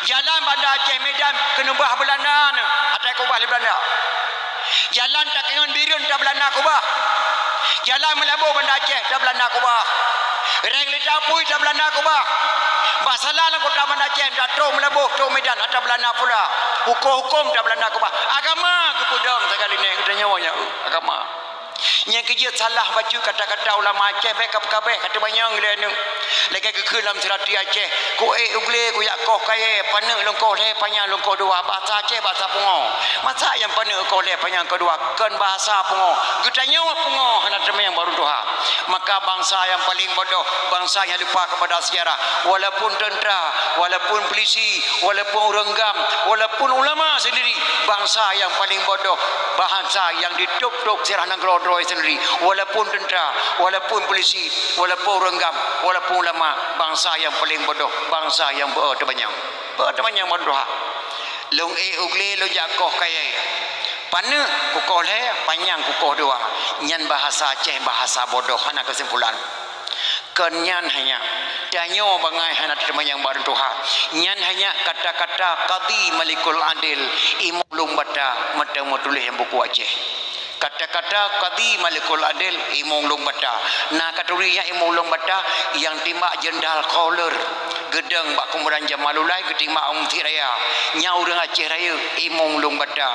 Jalan Banda Aceh Medan keuneubah Beulanda na, atra keubah lé Beulanda. Jalan Takengon Bireuen atra Beulanda keubah. Jalan Meulaboh Banda Aceh atra Beulanda keubah. Reng Leuta Apui atra Beulanda keubah. Bah salah lam kota Banda Aceh atra trok Meulaboh, trok Medan atra Beulanda pula. Huköm-huköm atra Beulanda keubah. Agama geupeudong sagai linèng geutanyoe nyak, agama. Nyang keujeuet salah bacut kata-kata ulama Aceh, bèk kab-, kabeh ka teumanyong lé aneuk. Lagèe geukheun lam seurati Aceh, "Ku ék u glé, ku jak koh kayèe, paneuk lôn koh lhèe, panyang lôn koh dua." Bahasa Aceh, bahasa pungo. Masa nyang paneuk koh lhèe, panyang koh dua, kon bahasa pungo. Geutanyoe pungo hana teumanyong bak ureueng tuha. Maka bansa nyang paleng bodoh, bansa nyang lupa kepada sejarah. Walaupun tentera, walaupun polisi, walaupun ureueng GAM, walaupun ulama sendiri, bansa nyang paleng bodoh, bansa nyang ditôb-tôb sejarah nanggroe droe sendiri. Walaupun tentera, walaupun polisi, walaupun ureueng GAM, walaupun ulama, bansa nyang paleng bodoh, bansa nyang beu teumanyong. Beu teumanyong bak ureueng tuha. Lôn ék u glé, lôn jak koh kayèe. Paneuk ku koh lhèe, panyang ku koh dua. Nyan bahasa Aceh, bahasa bodoh, hana keusimpulan. Kon nyan hanya, tanyoe bangai hana teumanyong bak ureueng tuha. Nyan hanya kata-kata Qadhi Malikul Adil, Imeum Lueng Bata, meuteumeutuléh lam buku Aceh. Kata-kata Qadhi Malikul Adil, Imeum Lueng Bata. Na ka turi nyan Imeum Lueng Bata, nyang timbak Jenderal Kholer. Geudong bak kuburan Jamalulai, geutimbak u Mesjid Raya. Nyan ureueng Aceh Rayeuk, Imeum Lueng Bata.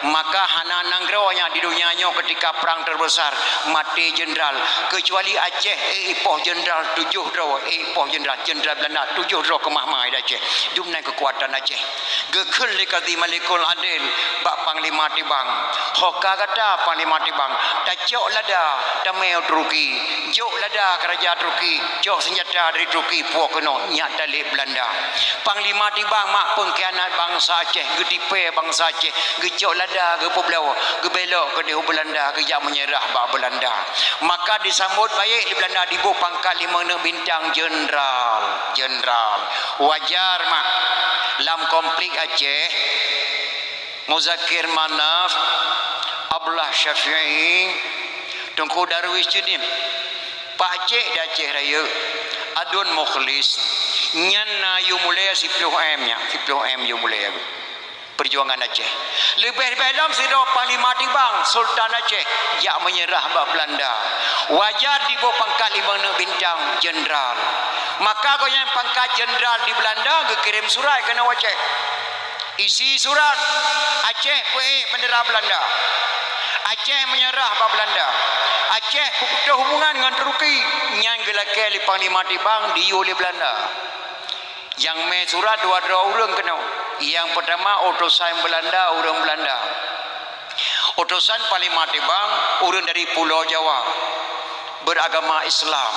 Maka hana nanggroe nyang di donya nyoe keutika prang teubesar maté jenderal, keucuali Aceh, eh, ipoh jenderal tujoh droe, eh, ipoh jenderal, jenderal Beulanda tujoh droe keumah-mah di Aceh. Dumnan keukuatan Aceh. Geukheun lé Qadhi Malikul Adil bak Panglima Tibang, "Ho ka gata Panglima Tibang, tacok lada tamé u Turki, jok lada keu raja Turki, cok seunjata dari Turki puwoe keunoe, nyak talét Beulanda." Panglima Tibang mak peungkhianat bansa Aceh, geutipée bansa Aceh, geucok lada, geupeubloe, geubelok keudeh u Beulanda, geujak meunyeurah bak Beulanda. Maka disambot baik lé Beulanda, diboh pangkat limong neuk bintang, jenderal, jenderal. Wajar mak, lam konflik Aceh, Muzakir Manaf, Abdullah Syafi'i, Teungku Darwis Jeunim, Pak Cek di Aceh Rayeuk, Adun Mukhlis, nyan na yue mulai siploh M nyan, siploh M yue mulai. Peujuangan Aceh. Leubeh-leubeh lom sidroe Panglima Tibang, Sultan Aceh, jak meunyeurah bak Beulanda. Wajar diboh pangkat limong neuk bintang, jenderal. Maka gobnyan pangkat jenderal di Beulanda geukirém surat keunoe Aceh. Isi surat, Aceh peuék bendera Beulanda. Aceh meunyeurah bak Beulanda. Aceh peuputoh hubungan ngon Turki, nyan geulakée lé Panglima Tibang diyue lé Beulanda. Nyang mé surat dua droe ureuëng keunoe. Nyang peutama utosan Beulanda, ureuëng Beulanda. Utosan Panglima Tibang, ureuëng dari Pulo Jawa, beuragama Islam.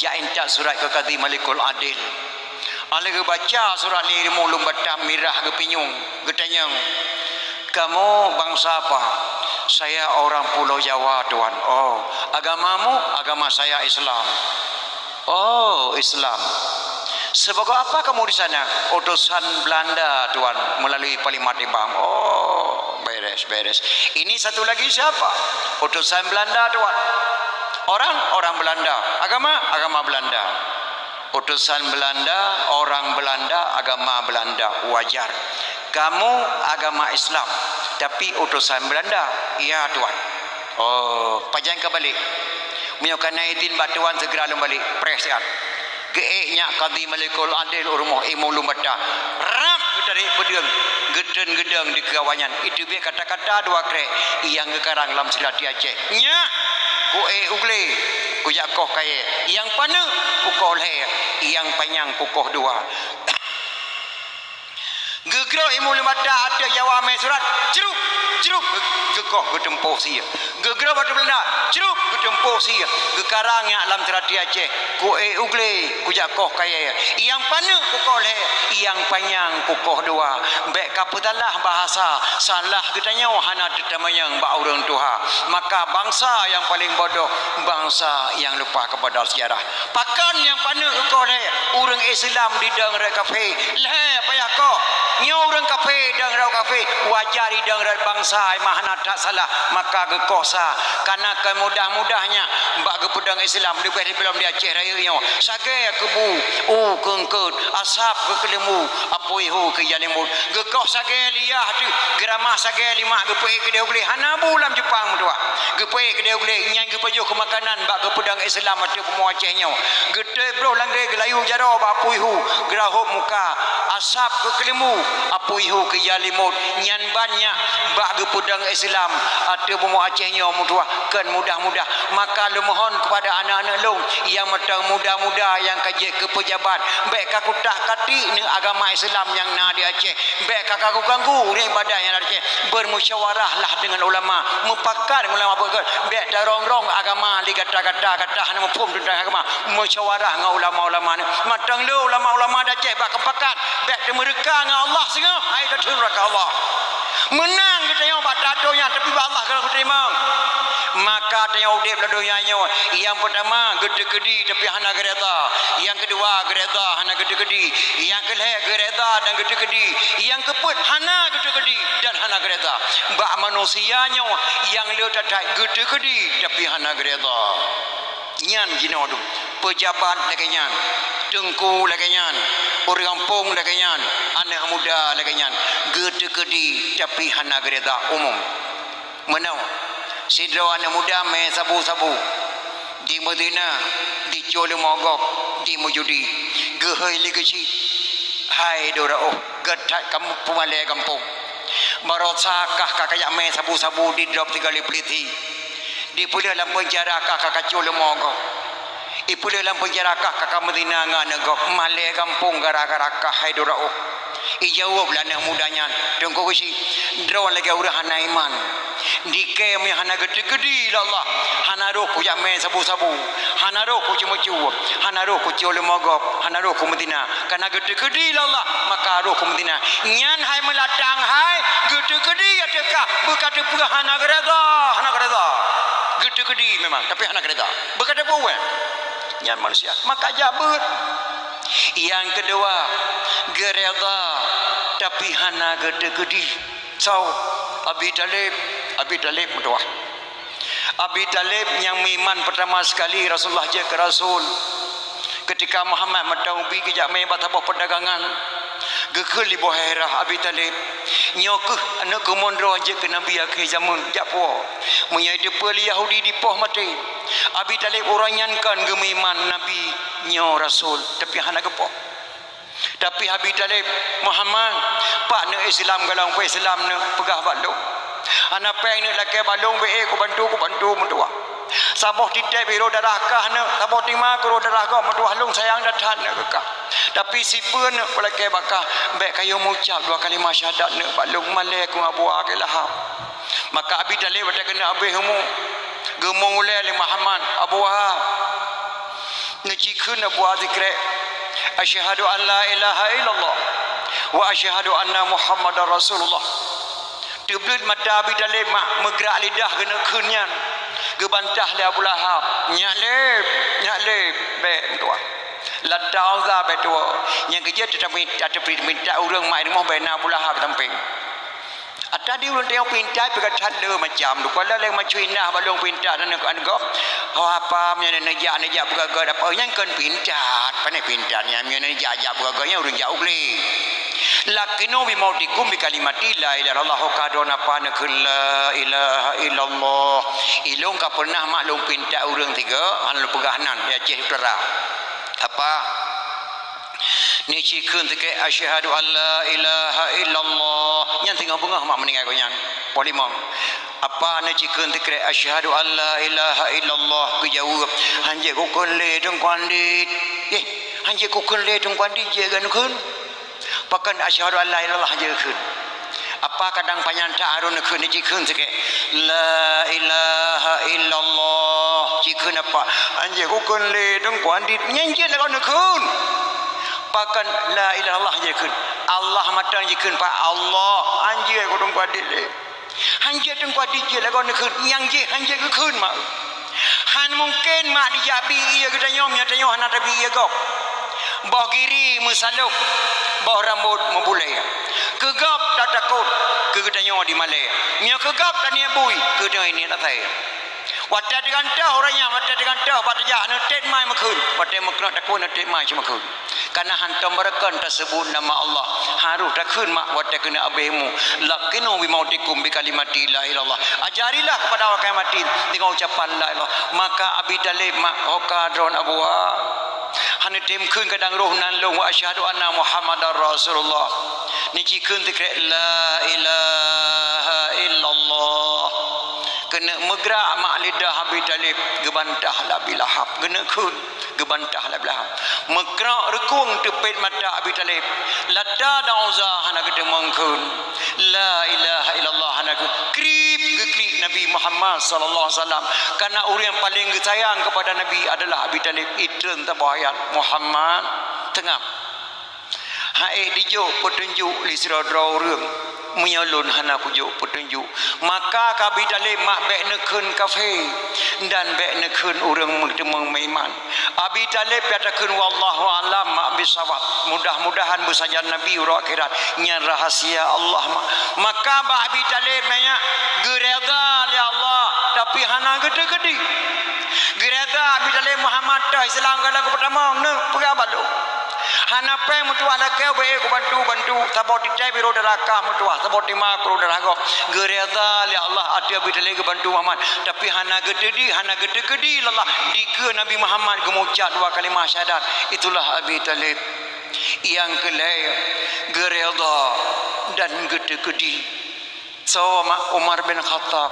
Jak intat surat keu Kadhi Malikul Adil. Óh lheueh geubaca surat lé Imum Ulumbata mirah geupinyueng, geutanyong, "Kamu bangsa apa?" "Saya orang Pulo Jawa, Tuan." "Oh, agamamu?" "Agama saya Islam." "Oh, Islam. Sebagai apa kamu di sana?" "Utosan Beulanda, Tuan, meulalu Panglima Tibang." "Oh, beres, beres. Ini satu lagi siapa?" "Utosan Beulanda, Tuan." "Orang?" "Orang Beulanda." "Agama?" "Agama Beulanda." "Utosan Beulanda, orang Beulanda, agama Beulanda, wajar. Kamu agama Islam, tapi utosan Beulanda?" "Iya, Tuan." "Oh, pajan ka balek?" "Meunyoe ka na idhin bak Tuan, segera lôn balek." Preh siat. Geuék nyak Kadhi Malikul Adil u rumoh Imum Ulumbata. Rab geutarek peudeueng, geutreun geudong dikeue awaknyan. Iteubiet kata-kata dua krék nyang geukarang lam sirati Aceh. "Nyak, kuék u glé, kujak koh kayée. Nyang paneuk kukoh lhée, nyang panyang kukoh dua." Geugroe Imum Ulumbata ateueh Jawa mé surat, cruk, cruk, geu-, geukoh geuteumpôh sie. Geugroe bak Beulanda, cruk, geuteumpôh sie. Geukarang nyak lam sirati Aceh, "Kuék u glé, kujak koh kayée. Nyang paneuk kukoh lhée, nyang panyang kukoh dua." Bék ka peusalah bahasa, salah geutanyoe hana teutamanyong bak ureuëng tuha. Maka bangsa nyang paleng bodoh, bangsa nyang lupa kepada sejarah. Pakon nyang paneuk geukoh lhée? Ureuëng Islam didong rot kafé. Lhée payah koh. Nyoe ureuëng kafé dong rot kafé, wajar idong rot bangsa, mah hana that salah. Maka geukoh sa, kana keu mudah-mudah nyan bak geupeudong Islam leubeh-leubeh lom di Aceh Rayeuk nyoe. Sagai keu bu, u keu eungkôt, asab keu keuleumbu, apui hu keu jalimut. Geukoh sagai liah teuh, geuramah sagai limah, geupeuék keudeh u glé, hana bu lam Jeupang meutuah. Geupeuék keudeh u glé, nyan geupajoh keu makanan bak geupeudong Islam ateueh bumoe Aceh nyoe. Geuteuek broh lam glé, geulayu jaroe bak apui hu, geurahop muka, asab keu keuleumbu, apui hu keu jalimut. Nyan ban nyak bak geupeudong Islam ateueh bumoe Aceh nyoe meutuah, kon mudah-mudah. Maka lôn mohon keupada aneuëk-aneuëk lôn nyang mantong muda-muda nyang ka jeuet keu peujabat, bék ka kutak-katik neuk agama Islam nyang na di Aceh. Bék ka ganggu-ganggu ureuëng ibadat nyang na di Aceh. Beumusyawarah lah deungon ulama, mupakat ngon ulama beugét. Bék tarong-rong agama lé gata-gata, gata hana muphom teuntang agama. Musyawarah ngon ulama-ulama nyoe. Mantong le ulama-ulama di Aceh bak keupakat. Bék teumeureuka ngon Allah singoh, hai tateun raka Allah. Meunang geutanyoe bak tato nyan, tapi bak Allah galak geuteurimong. Maka tanyoe udeb lam donya nyoe, nyang peutama geuteukeudi tapi hana geureda. Nyang keudua geureda hana geuteukeudi. Nyang keulhée geureda dan geuteukeudi. Nyang keupeuet hana geuteukeudi dan hana geureda. Bak manusia nyoe nyang le that-that geuteukeudi tapi hana geureda. Nyan jinoe dum, peujabat lagée nyan, teungku lagée nyan, ureuëng gampông lagée nyan, aneuëk muda lagée nyan, geuteukeudi tapi hana geureda umum. Meunoe, sidroe aneuëk muda mé sabu-sabu, jimeuzina, jicue leumo gob, jimeujudi, geuhôi lé geuchik, hai dora oh, gét that kamoe peumalée gampông. Baroesa kah ka kajak mé sabu-sabu didrop sigoe lé peulisi. Dipeuleueh lam peunjara kah ka kacue leumo gob. Ipeuleueh lam peunjara kah ka kameuzina ngon aneuëk gob. Malée gampông gara-gara kah hai dora oh. Ijaweueb lé aneuëk muda nyan, teungku geuchik, droe lagée ureuëng hana iman. Dikée meuhana geuteukeudi lé Allah, hana roh kujak mé sabu-sabu, hana roh kuceumeucue, hana roh kucue leumo gob, hana roh kumeuzina. Kana geuteukeudi lé Allah, maka roh kumeuzina. Nyan hai meulatang hai, geuteukeudi ateueh kah, beuka teupeue hana geureda, hana geureda. Geuteukeudi memang, tapi hana geureda. Beuka teupeue, nyan manusia. Maka jak beuet. Nyang keudua, geureda, tapi hana geuteukeudi. Soe? Abi Thalib, Abi Thalib meutuah. Abi Thalib nyang meuiman peurtama sekali Rasulullah jeuet keu Rasul. Keutika Muhammad mantong ubit geujak mé bak saboh peudagangan, geukheun lé Abu Hurairah, Abi Thalib, nyoe kheueh aneuëk keumuen droe jeuet keu Nabi akhé jamén, jak puwoe. Meunyoe teupeue lé Yahudi dipoh maté, Abi Thalib uroe nyan kon geumeuiman Nabi nyoe Rasul, tapi hana geupoh. Tapi Abi Thalib, "Muhammad, pat neuëk Islam gohlom, peue Islam neuëk, peugah bak lôn." Hana péng neuk lakée bak lôn, bék kubantu, kubantu meutuwah. Saboh titép irôh darah kah neuk, saboh teuma keu rôh darah gob meutuwah, lôn sayang that-that neuk keu kah. Tapi sipeue neuk kulakée bak kah, bék kayue meucab dua kalimah syahadat neuk bak lôn, malée keu Abu Wahab keu Lahab. Maka Abi Thalib watée keuneuk habéh umu, geumong ulée lé Muhammad, Abu Wahab, neucikheun Abu Wahab sikrek, "Asyhadu an la ilaha illallah wa asyhadu anna Muhammadar Rasulullah." Teubleuet mata Abi Thalib mak, meugrak lidah geuneuk kheun nyan. Geubantah lé Abu Lahab, "Nyak lé, nyak lé, bék meutuwah. Lata Uzza bék tuwoe. Nyang keujeuet teutap-, teutap-, minta ureuëng mak rumoh bék na Abu Lahab sampéng." Ata di ureuëng tanyoe pinta pih ka that le macam tu. Kuala lé macam indah balong pinta dan aneuk gob. Ho apa meunyoe neujak, neujak beugagah apa nyan kon pinta. Pane pinta nyan meunyoe neujak, jak beugagah nyan ureuëng jak u glé. Laqinu bi mautikum bi kalimati la ilaha illallah, ho ka droe napa neukheun la ilaha illallah. Ilôn ka pernah mak lôn pinta ureuëng tiga, han lôn peugah nan, di Aceh Utara. Apa? Neucikheun sikrek, "Asyhadu an la ilaha illallah." Nyan singoh beungoh mak meuninggai gobnyan. Poh limong. Apa neucikheun sikrek, "Asyhadu an la ilaha illallah." Geujaweueb, "Hanjeuet kukheun lé Teungku Andit." "Yeh, hanjeuet kukheun lé Teungku Andit, jeuet keu neukheun." Pakon asyhadu an la ilaha illallah jeuet kheun. Apa kadang panyang that harun neukheun, jikheun sikét, "La ilaha illallah." Jikheun apa? "Hanjeuet kukheun lé Teungku Andit." Nyan jeuet lagoe neukheun. Pakon la ilaha illallah jikheun. Allah mantong jikheun, "Pak Allah, hanjeuet keu Teungku Andit lé." Hanjeuet Teungku Andit jeuet lagoe neukheun, nyang jih hanjeuet geukheun mak. Han mungken mak dijak bi ie geutanyoe, meunyoe tanyoe hana tabi ie gob. Boh giri meusalok, boh rambot meubulée. Keu gob tatakot, keu geutanyoe dimalée. Meunyoe keu gob taniet bui, keu geutanyoe niet asai. Watée teugantoh ureuëng nyan, watée teugantoh bak teujak, hana tet mai meukheun. Watée meukrok takue, hana tet mai cit meukheun. Kana hantom barokon taseubuet nama Allah, harôh takheun mak watée keuneuk abéh mu, "Laqinu bi mautikum bi kalimati la ilaha illallah." Ajarilah kepada awak kalian mati dengan ucapan la ilaha. Maka Abi Thalib mak hoka droen Abu Wahab. Hana tem kheun kadang roh nan lôn, "Wa asyhadu anna Muhammadar Rasulullah." Ni jikheun sikét, "La ilaha illallah." Keuneuk meugrak mak lidah Abi Thalib, geubantah lé Abi Lahab. Keuneuk kheun. Geubantah lé Abi Lahab. Meukrok reukueng teupet mata Abi Thalib. Lata dan Uzza hana geuteumeung kheun. La ilaha illallah hana geu-, krieb geuklik Nabi Muhammad sallallahu alaihi wasallam. Karena ureuëng paléng geusayang kepada Nabi adalah Abi Thalib. Itreun saboh ayat, "Muhammad, teungab." Hai dijok peutunjuk lé sidroe-droe ureuëng, meunyoe lôn hana kujok peutunjuk, maka keu Abi Thalib mak bék neukheun kafé dan bék neukheun ureuëng meuteumeung meuiman. Abi Thalib pih takheun, "Wallahu a'lam mak bisawab." Mudah-mudahan beusajan Nabi uroe akhirat. Nyan rahasia Allah mak. Maka bak Abi Thalib nyan geuredha lé Allah, tapi hana geuteukeudi. Geuredha Abi Thalib Muhammad toh Islam ka lagu peutamong, neuh, peugah bak lôn. Hana péng meutuwah lakée bék kubantu-bantu, saboh titée biroh darah kah meutuwah, saboh teuma keu rôh darah gob. Geuredha lé Allah ateueh Abi Thalib geubantu Muhammad, tapi hana geuteudi, hana geuteukeudi lé Allah dikeue Nabi Muhammad geumucab dua kalimah syahadat. Itulah Abi Thalib. Nyang keu lhée, geuredha dan geuteukeudi. Soe mak? Umar bin Khattab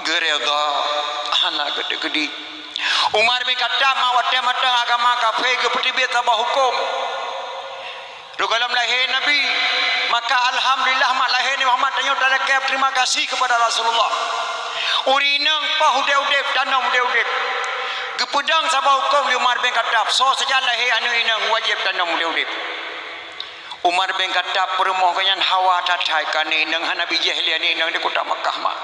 geuredha, hana geuteukeudi. Umar bin Khattab mak watée mantong agama kafé geupeuteubiet saboh huköm. Rôh gohlom lahé Nabi, maka alhamdulillah mak lahé Nabi Muhammad tanyoe talakée terima kasih kepada Rasulullah. Ureuëng inong poh udeb-udeb, tanom udeb-udeb. Geupeudong saboh huköm lé Umar bin Khattab, soe saja lahé aneuëk inong wajéb tanom udeb-udeb. Umar bin Khattab peurumoh geuh nyan hawa that-that keu aneuëk inong, hana bijéh lé aneuëk inong di kota Makkah mak.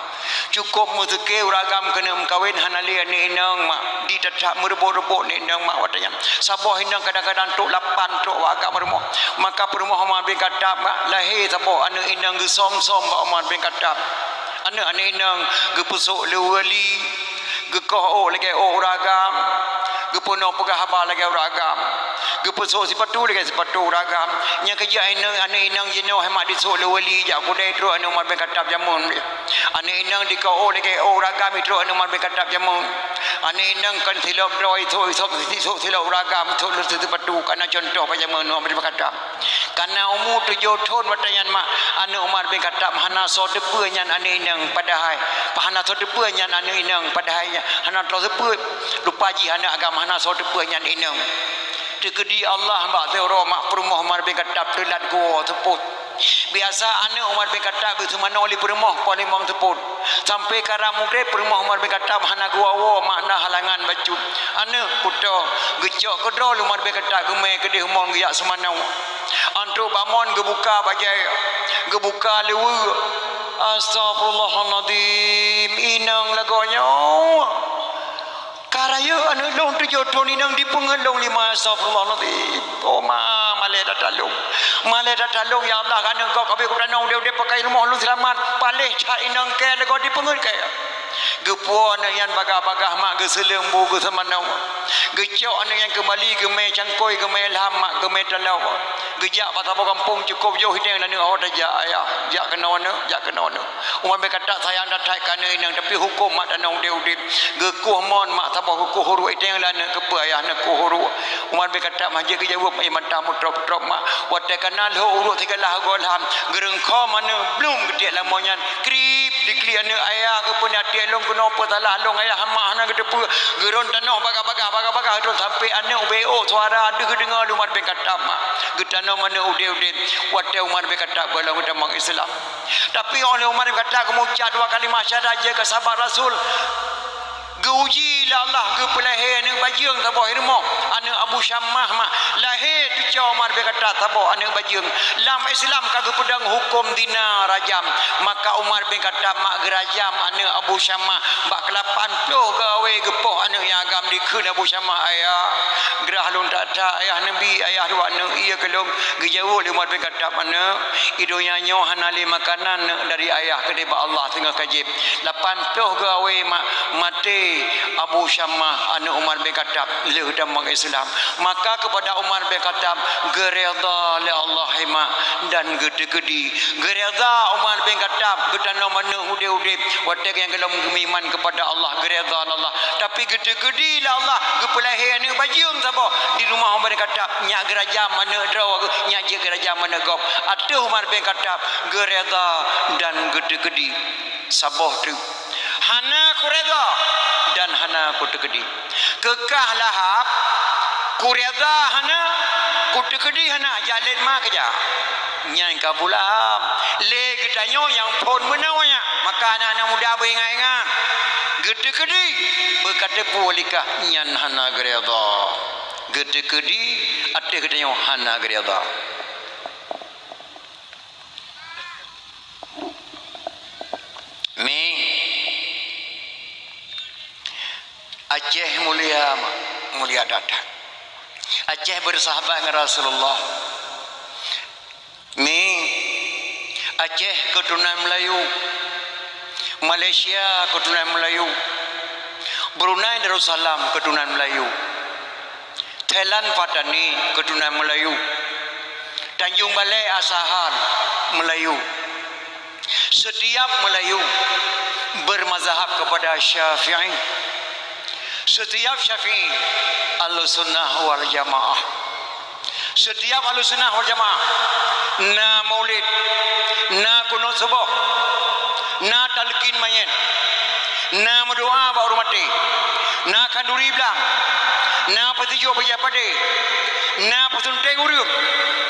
Cukôp meuseuké ureuëng agam keuneuk meukawen, hana lé aneuëk inong mak, di that-that meureubot-reubot aneuëk inong mak watée nyan. Saboh inong kadang-kadang trok lapan trok awak agam rumoh. Maka peurumoh Umar bin Khattab mak, lahé saboh aneuëk inong geusöm-söm bak Umar bin Khattab. Aneuëk-aneuëk inong geupeusok lé wali, geukoh ôk lagée ôk ureuëng agam, geupeunoh peugah haba lagée ureuëng agam, geupeusok sipatu lagée sipatu ureuëng agam. Nyang keujeuet aneuëk, aneuëk inong jinoe hemat disok lé wali jak keudée trok aneuëk Umar bin Khattab jameun. Aneuëk inong dikoh ôk lagée ôk ureuëng agam trok aneuëk Umar bin Khattab jameun. Aneuëk inong kon silop droe isok, isok, isok silop ureuëng agam, isok leuseue sipatu, kana contoh bak jameun Umar bin Khattab. Kana umu tujoh thon watée nyan mak, aneuëk Umar bin Khattab hana soe teupeue nyan aneuëk inong, padahai hana soe teupeue nyan aneuëk inong, padahai hana soe teupeue rupa jih aneuëk agam, hana soe teupeue nyan inong. Teukeudi Allah bak sidroe mak peurumoh Umar bin Khattab teulat geuwoe seupôt. Biasa aneuëk Umar bin Khattab geuseumanoe lé peurumoh po limong seupôt. Sampai karab mugreb peurumoh Umar bin Khattab hana geuwoe-woe mak na halangan bacut. Aneuëk kuto geucok keudroe lé Umar bin Khattab geumé keudeh mon geujak seumanoe. Antuk bak mon geubuka bajée, geubuka luweue. Astagfirullahalazim, inong lagoe nyoe. Ka rayeuk aneuëk lôn tujoh thon inong dipeungeut lôn lima, astagfirullahalazim. Oh ma, malée that lôn. Malée that lôn, ya Allah, aneuëk gob ka abéh kutanoe udeb-udeb pakai rumoh lôn seulamat. Paléh that inong kée lagoe dipeungeut kée. Geupuwoe aneuëk nyan bagah-bagah mak, geuseuleueng bu geuseumanoe. Geucok aneuëk nyan keumbali geumé cangkôi, geumé lham mak, geumé taloe. Geujak bak saboh gampông cukôp jôh idéng lé aneuëk, awai tajak ayah, jak keunoe aneuëk, jak keunoe aneuëk. Umar bin Khattab sayang that-that keu aneuëk inong, tapi huköm mak tanoh udeb-udeb. Geukueh mon mak saboh geukueh uruek, iteng lé aneuëk keupeue ayah neukueh uruek. Umar bin Khattab hana geujaweueb, mata meutrôp-trôp mak. Watée kana lhok uruek sigalah goe lham, geureungkhom aneuëk blum geutiek lam mon nyan. Krip diklik aneuëk, ayah keupeue na tiek lôn keunoe, peue salah lôn ayah, mak hana geuteupeue. Geuron tanoh bagah-bagah, bagah-bagah, geuron sampai aneuëk ubé ôk suara deuh geudeungoe lé Umar bin Khattab mak. Geutanom aneuëk udeb-udeb. Watée Umar bin Khattab gohlom geutamong Islam. Tapi óh lheueh Umar bin Khattab geumucah dua kalimah syahadat jeuet keu sahabat Rasul, geuuji lé Allah, geupeulahé aneuëk bajeueng saboh i rumoh, aneuëk Abu Syamah mak. Lahé cucoe Umar bin Khattab saboh aneuëk bajeueng. Lam Islam ka geupeudong huköm zina rajam. Maka Umar bin Khattab mak geurajam aneuëk Abu Syamah bak keulapan ploh gawée, geupoh aneuëk nyang agam dikheun Abu Syamah, "Ayah, grah lôn that-that, ayah neubi, ayah dua aneuëk, ié keu lôn." Geujaweueb lé Umar bin Khattab, "Aneuëk, i donya nyoe hana lé makanan neuëk dari ayah keudeh bak Allah singoh ka jieb." Lapan ploh gawée ma-, maté Abu Syamah aneuëk Umar bin Khattab lheueh tamong Islam. Maka keupada Umar bin Khattab geuredha lé Allah hai mak dan geuteukeudi. Geuredha Umar bin Khattab geutanom aneuëk udeb-udeb watée nyang gohlom geumeuiman keupada Allah, geuredha lé Allah. Tapi geuteukeudi lé Allah, geupeulahé aneuëk bajeueng saboh di rumoh Umar bin Khattab, nyak geurajam aneuëk droe, nyak jeuet geurajam aneuëk gob. Ateueh Umar bin Khattab geuredha dan geuteukeudi. Saboh teuk. Hana kuredha dan hana kuteukeudi. Keu kah Lahab, kuredha hana, kuteukeudi hana, jak lét ma keujak. Nyan ka Abu Lahab. Lé geutanyoe nyang phon meunoe nyan, maka aneuk-aneuk muda beuingat-ingat. Geuteukeudi, beukateupeu lé kah, nyan hana geuredha. Geuteukeudi, ateueh geutanyoe hana geuredha. Mi, Aceh mulia, mulia that-that. Aceh bersahabat dengan Rasulullah. Mi, Aceh keturunan Melayu. Malaysia keturunan Melayu. Brunei Darussalam keturunan Melayu. Thailand Patani keturunan Melayu. Tanjung Balai Asahan Melayu. Setiap Melayu bermazhab kepada Syafi'i. Setiap Syafi'i Ahlussunnah wal Jamaah. Setiap Ahlussunnah wal Jamaah na maulid, na kunut suboh, na talkin mayét, na meudoa bak ureuëng maté, na khanduri blang, na peusijuek bajée padé, na peusunték ureuëng,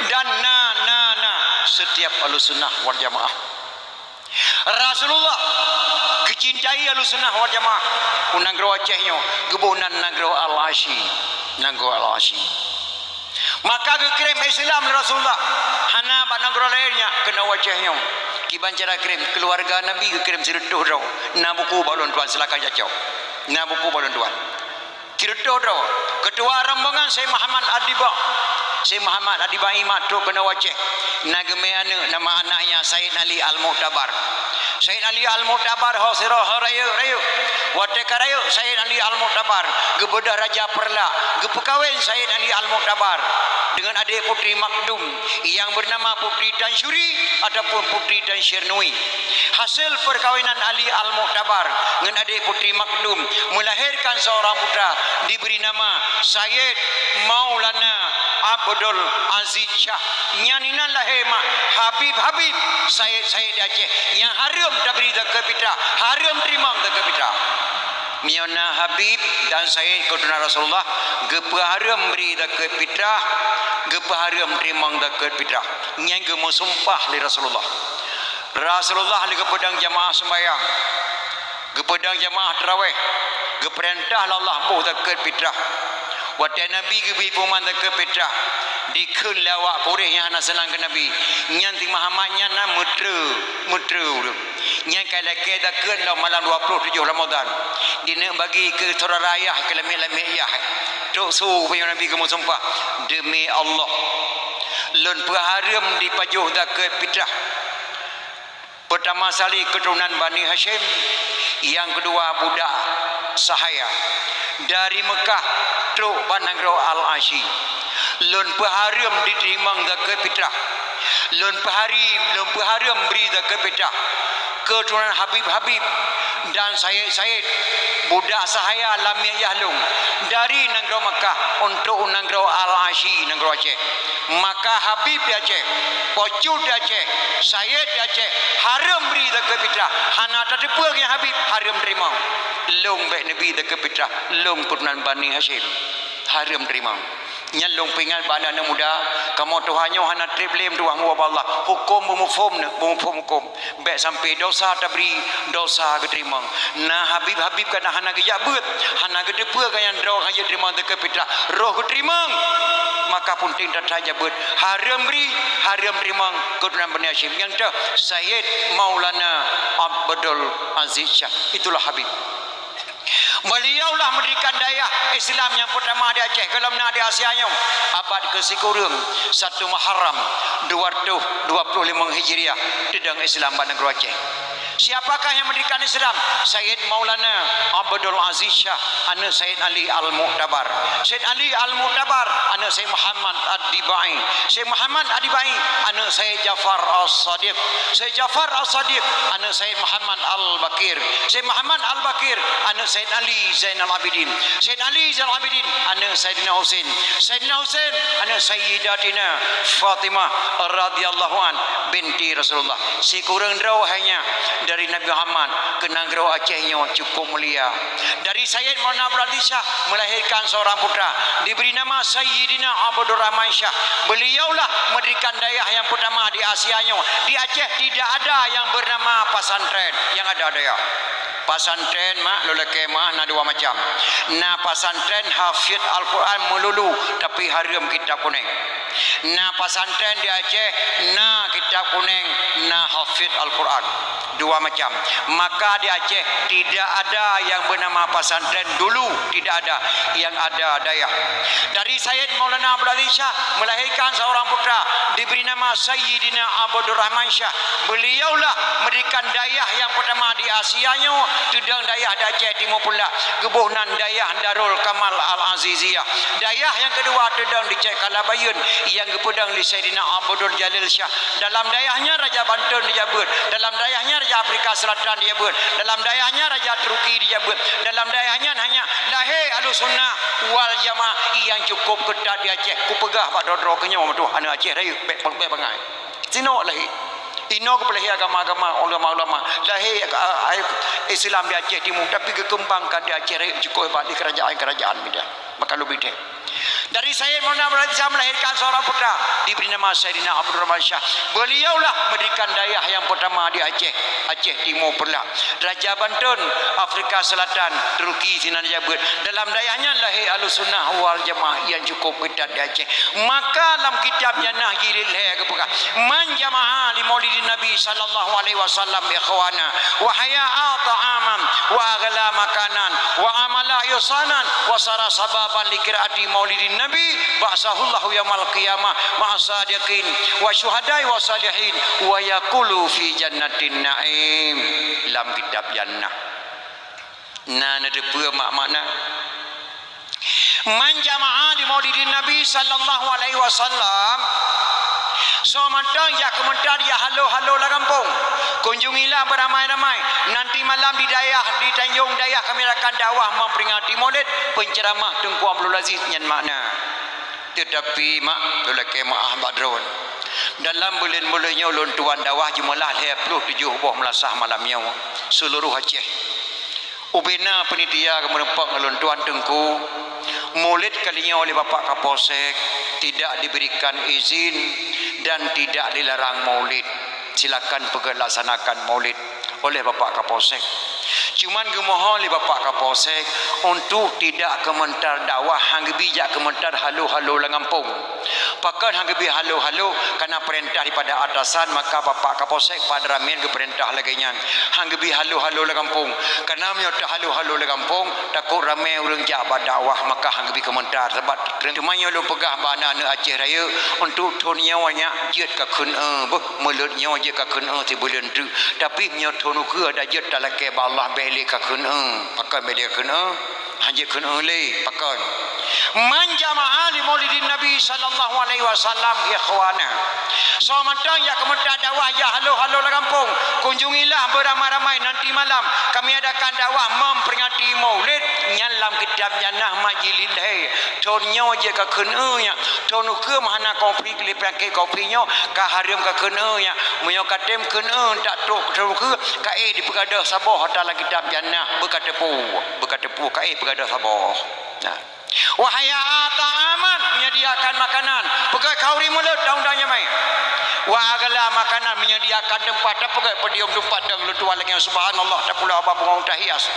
dan na, na, na, setiap Ahlussunnah wal Jamaah. Rasulullah geucintai Ahlussunnah wal Jamaah u nanggroe Aceh nyoe, geuboh nan nanggroe Al-Asyi, nanggroe Al-Asyi. Maka geukirém Islam lé Rasulullah, hana bak nanggroe laén nyan, keunoe Aceh nyoe. Kiban cara kirém, keuluwarga Nabi geukirém sireutôh droe. Na buku bak ulôn tuan, silakan cok. Na buku bak ulôn tuan. Sireutôh droe. Keutua rombongan Syekh Muhammad Adiba. Syekh Muhammad Adiba nyan trok keunoe Aceh. Na geumé aneuk, nama aneuk nyan Said Ali Al-Mu'tabar. Said Ali Al-Mu'tabar ho sidroe ho rayeuk-rayeuk. Watée ka rayeuk Said Ali Al-Mu'tabar, geubeudôh Raja Peureulak, geupeukawen Said Ali Al-Mu'tabar deungon adék Putri Makdum nyang beunama Putri Tan Syuri ataupun Putri Tan Syirnui. Hasil peukawinan Ali Al-Mu'tabar ngon adék Putri Makdum meulahérkan seurang putra, dibri nama Sayyid Maulana Abdul Aziz Syah. Nyan inan lahé mak Habib-habib, sayéd-sayéd di Aceh nyang hareuem tabri zakeuet fitrah, hareuem teurimong zakeuet fitrah. Meunyoe na habib dan sayéd keuturonan Rasulullah geupeuhareuem bri zakeuet fitrah, geupeuhareuem teurimong zakeuet fitrah, nyan geumeusumpah lé Rasulullah. Rasulullah lé geupeudong jamaah seumbahyang, geupeudong jamaah tarawéh, geupeurintah lé Allah boh zakeuet fitrah. Watée Nabi geubri peuman zakeuet fitrah, dikheun lé awak Quraisy nyang hana seunang keu Nabi, nyan si Muhammad nyan na meutreu, meutreu ureuëng. Nyan ka ilakée zakeuet lom malam dua ploh tujoh Ramadhan. Dineuk bagi keu syedara yah, keu lamiet-lamiet yah. Trok su meunyoe Nabi geumeusumpah, "Deumi Allah, lôn peuhareuem dipajoh zakeuet fitrah. Peutama sali keuturonan Bani Hasyim, nyang keudua budak sahaya dari Meukah trok bak nanggroe Al-Asyi. Lôn peuhareuem diteurimong zakeuet fitrah. Lôn peuhari, lôn peuhareuem bri zakeuet fitrah keuturonan habib-habib dan sayéd-sayéd, budak sahaya lamiet yah lôn dari nanggroe Meukah untuk nanggroe Al-Asyi, nanggroe Aceh." Maka habib di Aceh, pocut di Aceh, sayéd di Aceh hareuem bri zakeuet fitrah. Hana tateupeue keu habib, hareuem teurimong. Lôn bék neubri zakeuet fitrah, lôn keuturonan Bani Hasyim, hareuem teurimong. Nyan lôn peuingat bak aneuëk-aneuëk muda, kamoe tuha nyoe hana treb lé meutuwah ngon Allah. Huköm beumuphom, beumuphom huköm. Bék sampoe desya tabri, desya geuteurimong. Na habib-habib ka na hana geujak beuet, hana geuteupeue ka nyang droe hana jeuet teurimong zakeuet fitrah, roh geuteurimong. Maka peunteng that-that jak beuet, hareuem bri, hareuem teurimong keuturonan Bani Hasyim. Nyang teuh Sayéd Maulana Abdul Aziz Syah. Itulah habib. Beliaulah mendirikan dayah Islam nyang peutama di Aceh, gohlom na di Asia nyoe, abad keusikureueng, satu Muharram, dua ratus dua puluh lima Hijriah, teudong Islam bak nanggroe Aceh. Siapakah yang mendirikan Islam? Sayyid Maulana Abdul Aziz Syah, aneuk Sayyid Ali Al-Mu'tabar. Sayyid Ali Al-Mu'tabar, aneuk Sayyid Muhammad Ad-Dibai. Sayyid Muhammad Ad-Dibai, aneuk Sayyid Jafar As-Sadiq. Sayyid Jafar As-Sadiq, aneuk Sayyid Muhammad Al-Baqir. Sayyid Muhammad Al-Baqir, aneuk Sayyid Ali Zainal Abidin. Sayyid Ali Zainal Abidin, aneuk Sayyidina Husain. Sayyidina Husain, aneuk Sayyidatina Fatimah radhiyallahu an, binti Rasulullah. Sikureueng droe hai nyan dari Nabi Muhammad keu nanggroe Aceh nyoe cukup mulia. Dari Sayyid Maulana Abdul Aziz Syah melahirkan seorang putra, diberi nama Sayyidina Abdurrahman Syah. Beliaulah mendirikan dayah yang pertama di Asia nyoe. Di Aceh tidak ada yang bernama pesantren, yang ada dayah. Pesantren, mak, lôn lakée meu'ah, na dua macam. Na pesantren hafid Al-Quran meululu, tapi hareuem kitab kunéng. Na pesantren di Aceh, na kitab kunéng, na hafid Al-Quran. Dua macam. Maka di Aceh tidak ada yang bernama pesantren dulu, tidak ada. Yang ada dayah. Dari Sayyid Maulana Abdul Aziz Syah melahirkan seorang putra, diberi nama Sayyidina Abdurrahman Syah. Beliaulah mendirikan dayah yang pertama di Asia nyoe, teudong dayah di Aceh Timu Peureulak, geuboh nan dayah Darul Kamal Al-Aziziyah. Dayah yang kedua teudong di Cek Kalabayeuen, yang geupeudong lé Saidina Abdul Jalil Syah. Dalam dayah nyan Raja Banten dijak beuet, dalam dayah nyan Raja Afrika Selatan dijak beuet, dalam dayah nyan Raja Turki dijak beuet, dalam dayah nyan hanya lahé Ahlussunnah wal Jamaah nyang cukup keutat di Aceh. Kupeugah bak droe-droe keu nyoe, meutuah aneuk Aceh rayeuk, bék, bék bangai. Sinok lahé. Inoe geupeulahé agama-agama, ulama-ulama. Lahé, a, a, Islam di Aceh Timu, tapi geukeumbangkan di Aceh rayeuk cukup hebat di kerajaan-kerajaan mida. Maka lôn bri thèe. Dari Sayyid Maulana Abdul Aziz Syah melahirkan seorang putra, diberi nama Saidina Abdurrahman Syah. Beliaulah mendirikan dayah yang pertama di Aceh, Aceh Timu Peureulak. Raja Banten, Afrika Selatan, Turki sinan dijak beuet. Dalam dayah nyan lahé Ahlussunnah wal Jamaah nyang cukup keutat di Aceh. Maka lam kitab Jannah jilid lhèe geupeugah, "Man jama'a li maulidin Nabi sallallahu alaihi wasallam ikhwana, wa hayya'a ta'aman, wa aghla makanan, wa amala ihsanan, wa sara sababan li qiraati maulidin Nabi, ba'atsahullahu yaumal qiyamah ma'a sadiqin, wa syuhada'i wa salihin, wa yakulu fi jannatin na'im." Lam kitab Jannah. Na neuteupeue mak-, makna? Man jama'a li maulidin Nabi sallallahu alaihi wasallam, soe mantong jak keu meuntad, jak halo-halo lam gampông, kunjungilah beramai-ramai, nanti malam di dayah, di Tanjong Dayah kami akan dakwah memperingati Maulid, penceramah Teungku Abdul Aziz, nyan makna. Teutapi, mak, lôn lakée meu'ah bak droen. Dalam buleuen-buleuen nyoe lôn tuan dakwah jeumeulah lhée ploh tujoh boh meulasah malam nyoe seuluroh Aceh. Ubena panitia geumeurumpok ngon lôn tuan teungku, mulid kali nyoe lé Bapak Kapolsek tidak diberikan izin dan tidak dilarang maulid. Silakan peugét laksanakan maulid oleh Bapak Kapolsek. Cuman geumohon lé Bapak Kapolsek untuk tidak keumeuntar dakwah, han geubi jak keumeuntar halo-halo lam gampông. Pakon han geubi halo-halo? Karena peurintah daripada atasan, maka Bapak Kapolsek Pak Dramien geupeurintah lagée nyan. Han geubi halo-halo lam gampông. Karena meunyoe teuhalo-halo lam gampông, takot ramé ureuëng jak bak dakwah, maka han geubi keumeuntar. Sabab teuma nyoe lôn peugah bak aneuëk-aneuëk Aceh Rayeuk, untuk thon nyoe nyak jeuet ka kheun-eu, beuh, mulod nyoe jeuet ka kheun-eu sibuleuen teuk. Tapi meunyoe thon ukeue ada jeuet talakée bak Allah, bék lé ka kheun-eu. Pakon bék lé ka kheun-eu? Hana jeuet kheun-eu lé, pakon? Man jama'a li maulidin Nabi sallallahu alaihi wasallam ikhwana. Soe mantong jak keumeuntar dakwah, jak halo-halo lam gampông, kunjungilah beramai-ramai nanti malam. Kami adakan dakwah memperingati maulid nyan lam kitab jannah majilid lhée. Thon nyoe jeuet ka kheun-eu nyak. Thon ukeue meuhana konflik lé penyakit covid nyoe ka hareuem ka kheun-eu nyak. Meunyoe ka tem kheun-eu tak trok thon ukeue, ka éh dipeugadôh saboh ata lam kitab jannah, beuka teupeu, beuka teupeu ka éh peugadôh saboh. Nah. Wa hayya ta'aman, menyediakan makanan. Peugét khauri mulod daun-daun nyamai. Wa agala makanan, menyediakan teumpat, tapeugét podium teumpat dan leutuan lagée subhanallah, tapula ba bungong tahias.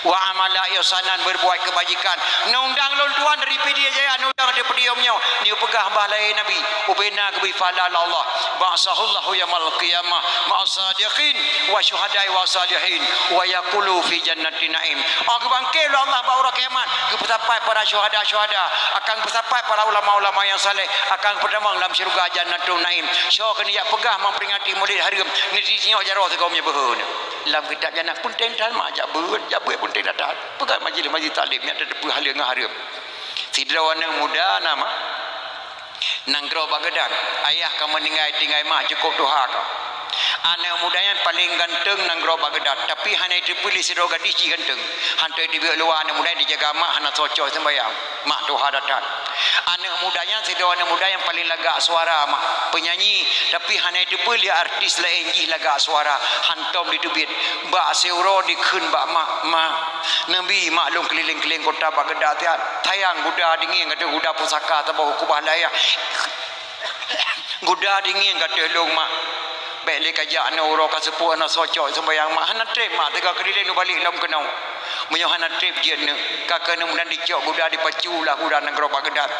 Wa amala ihsanan, berbuat kebajikan. Neundang lôn tuan dari Pidie Jaya, neundang di podium nyoe, neupeugah bah lahé Nabi, ubena geubri pahala lé Allah. Ba'sahullahu yaumal qiyamah ma'as sadiqin wa syuhada'i wa salihin wa yaqulu fi jannati na'im. Oh, geubangke lé Allah bak uroe kiamat, geupeusapat para syuhada-syuhada, akan geupeusapat para ulama-ulama nyang saleh, akan geupeutamong lam syeuruga Jannatun Na'im. Soe keuneuk jak peugah memperingati mulid hareuem, neutinyok jaroe sigoe meunyoe beuhe. Lam kitab jannah peunteng that mak, jak beuet, jak beuet peunteng that. Peugah majelis-majelis taklim nyang tateupeue haleue ngon hareuem. Sidroe aneuëk muda nama nanggroe Baghdad. Ayah ka meuninggai, tinggai mak cukôp tuha ka. Aneuëk muda nyan paleng ganteng nanggroe Baghdad, tapi hana jiteupeue lé sidroe gadis jih ganteng. Hana jiteubiet luwa, aneuëk muda nyan dijaga mak, hana soe cok seumbahyang. Mak tuha that-that. Aneuëk muda nyan sidroe aneuëk muda nyang paleng lagak suara mak, peunyanyi, tapi hana jiteupeue lé artis laén jih lagak suara, hantom jiteubiet. Bak siuroe dikheun bak mak, "Mak, neubi mak lôn keulileng-keulileng kota Baghdad, sayang guda dingin," ka teuh, "guda pusaka saboh kubah layah." "Guda dingin," ka teuh lôn, "mak. Bék lé ka jak neuh uroe ka seupôt, hana soe cok seumbahyang mak." Hana treb mak, teuga keudilée neubalek lom keunoe. Meunyoe hana treb jeuet neuh, ka keuneuk meunan dicok guda dipacu lah guda nanggroe Baghdad.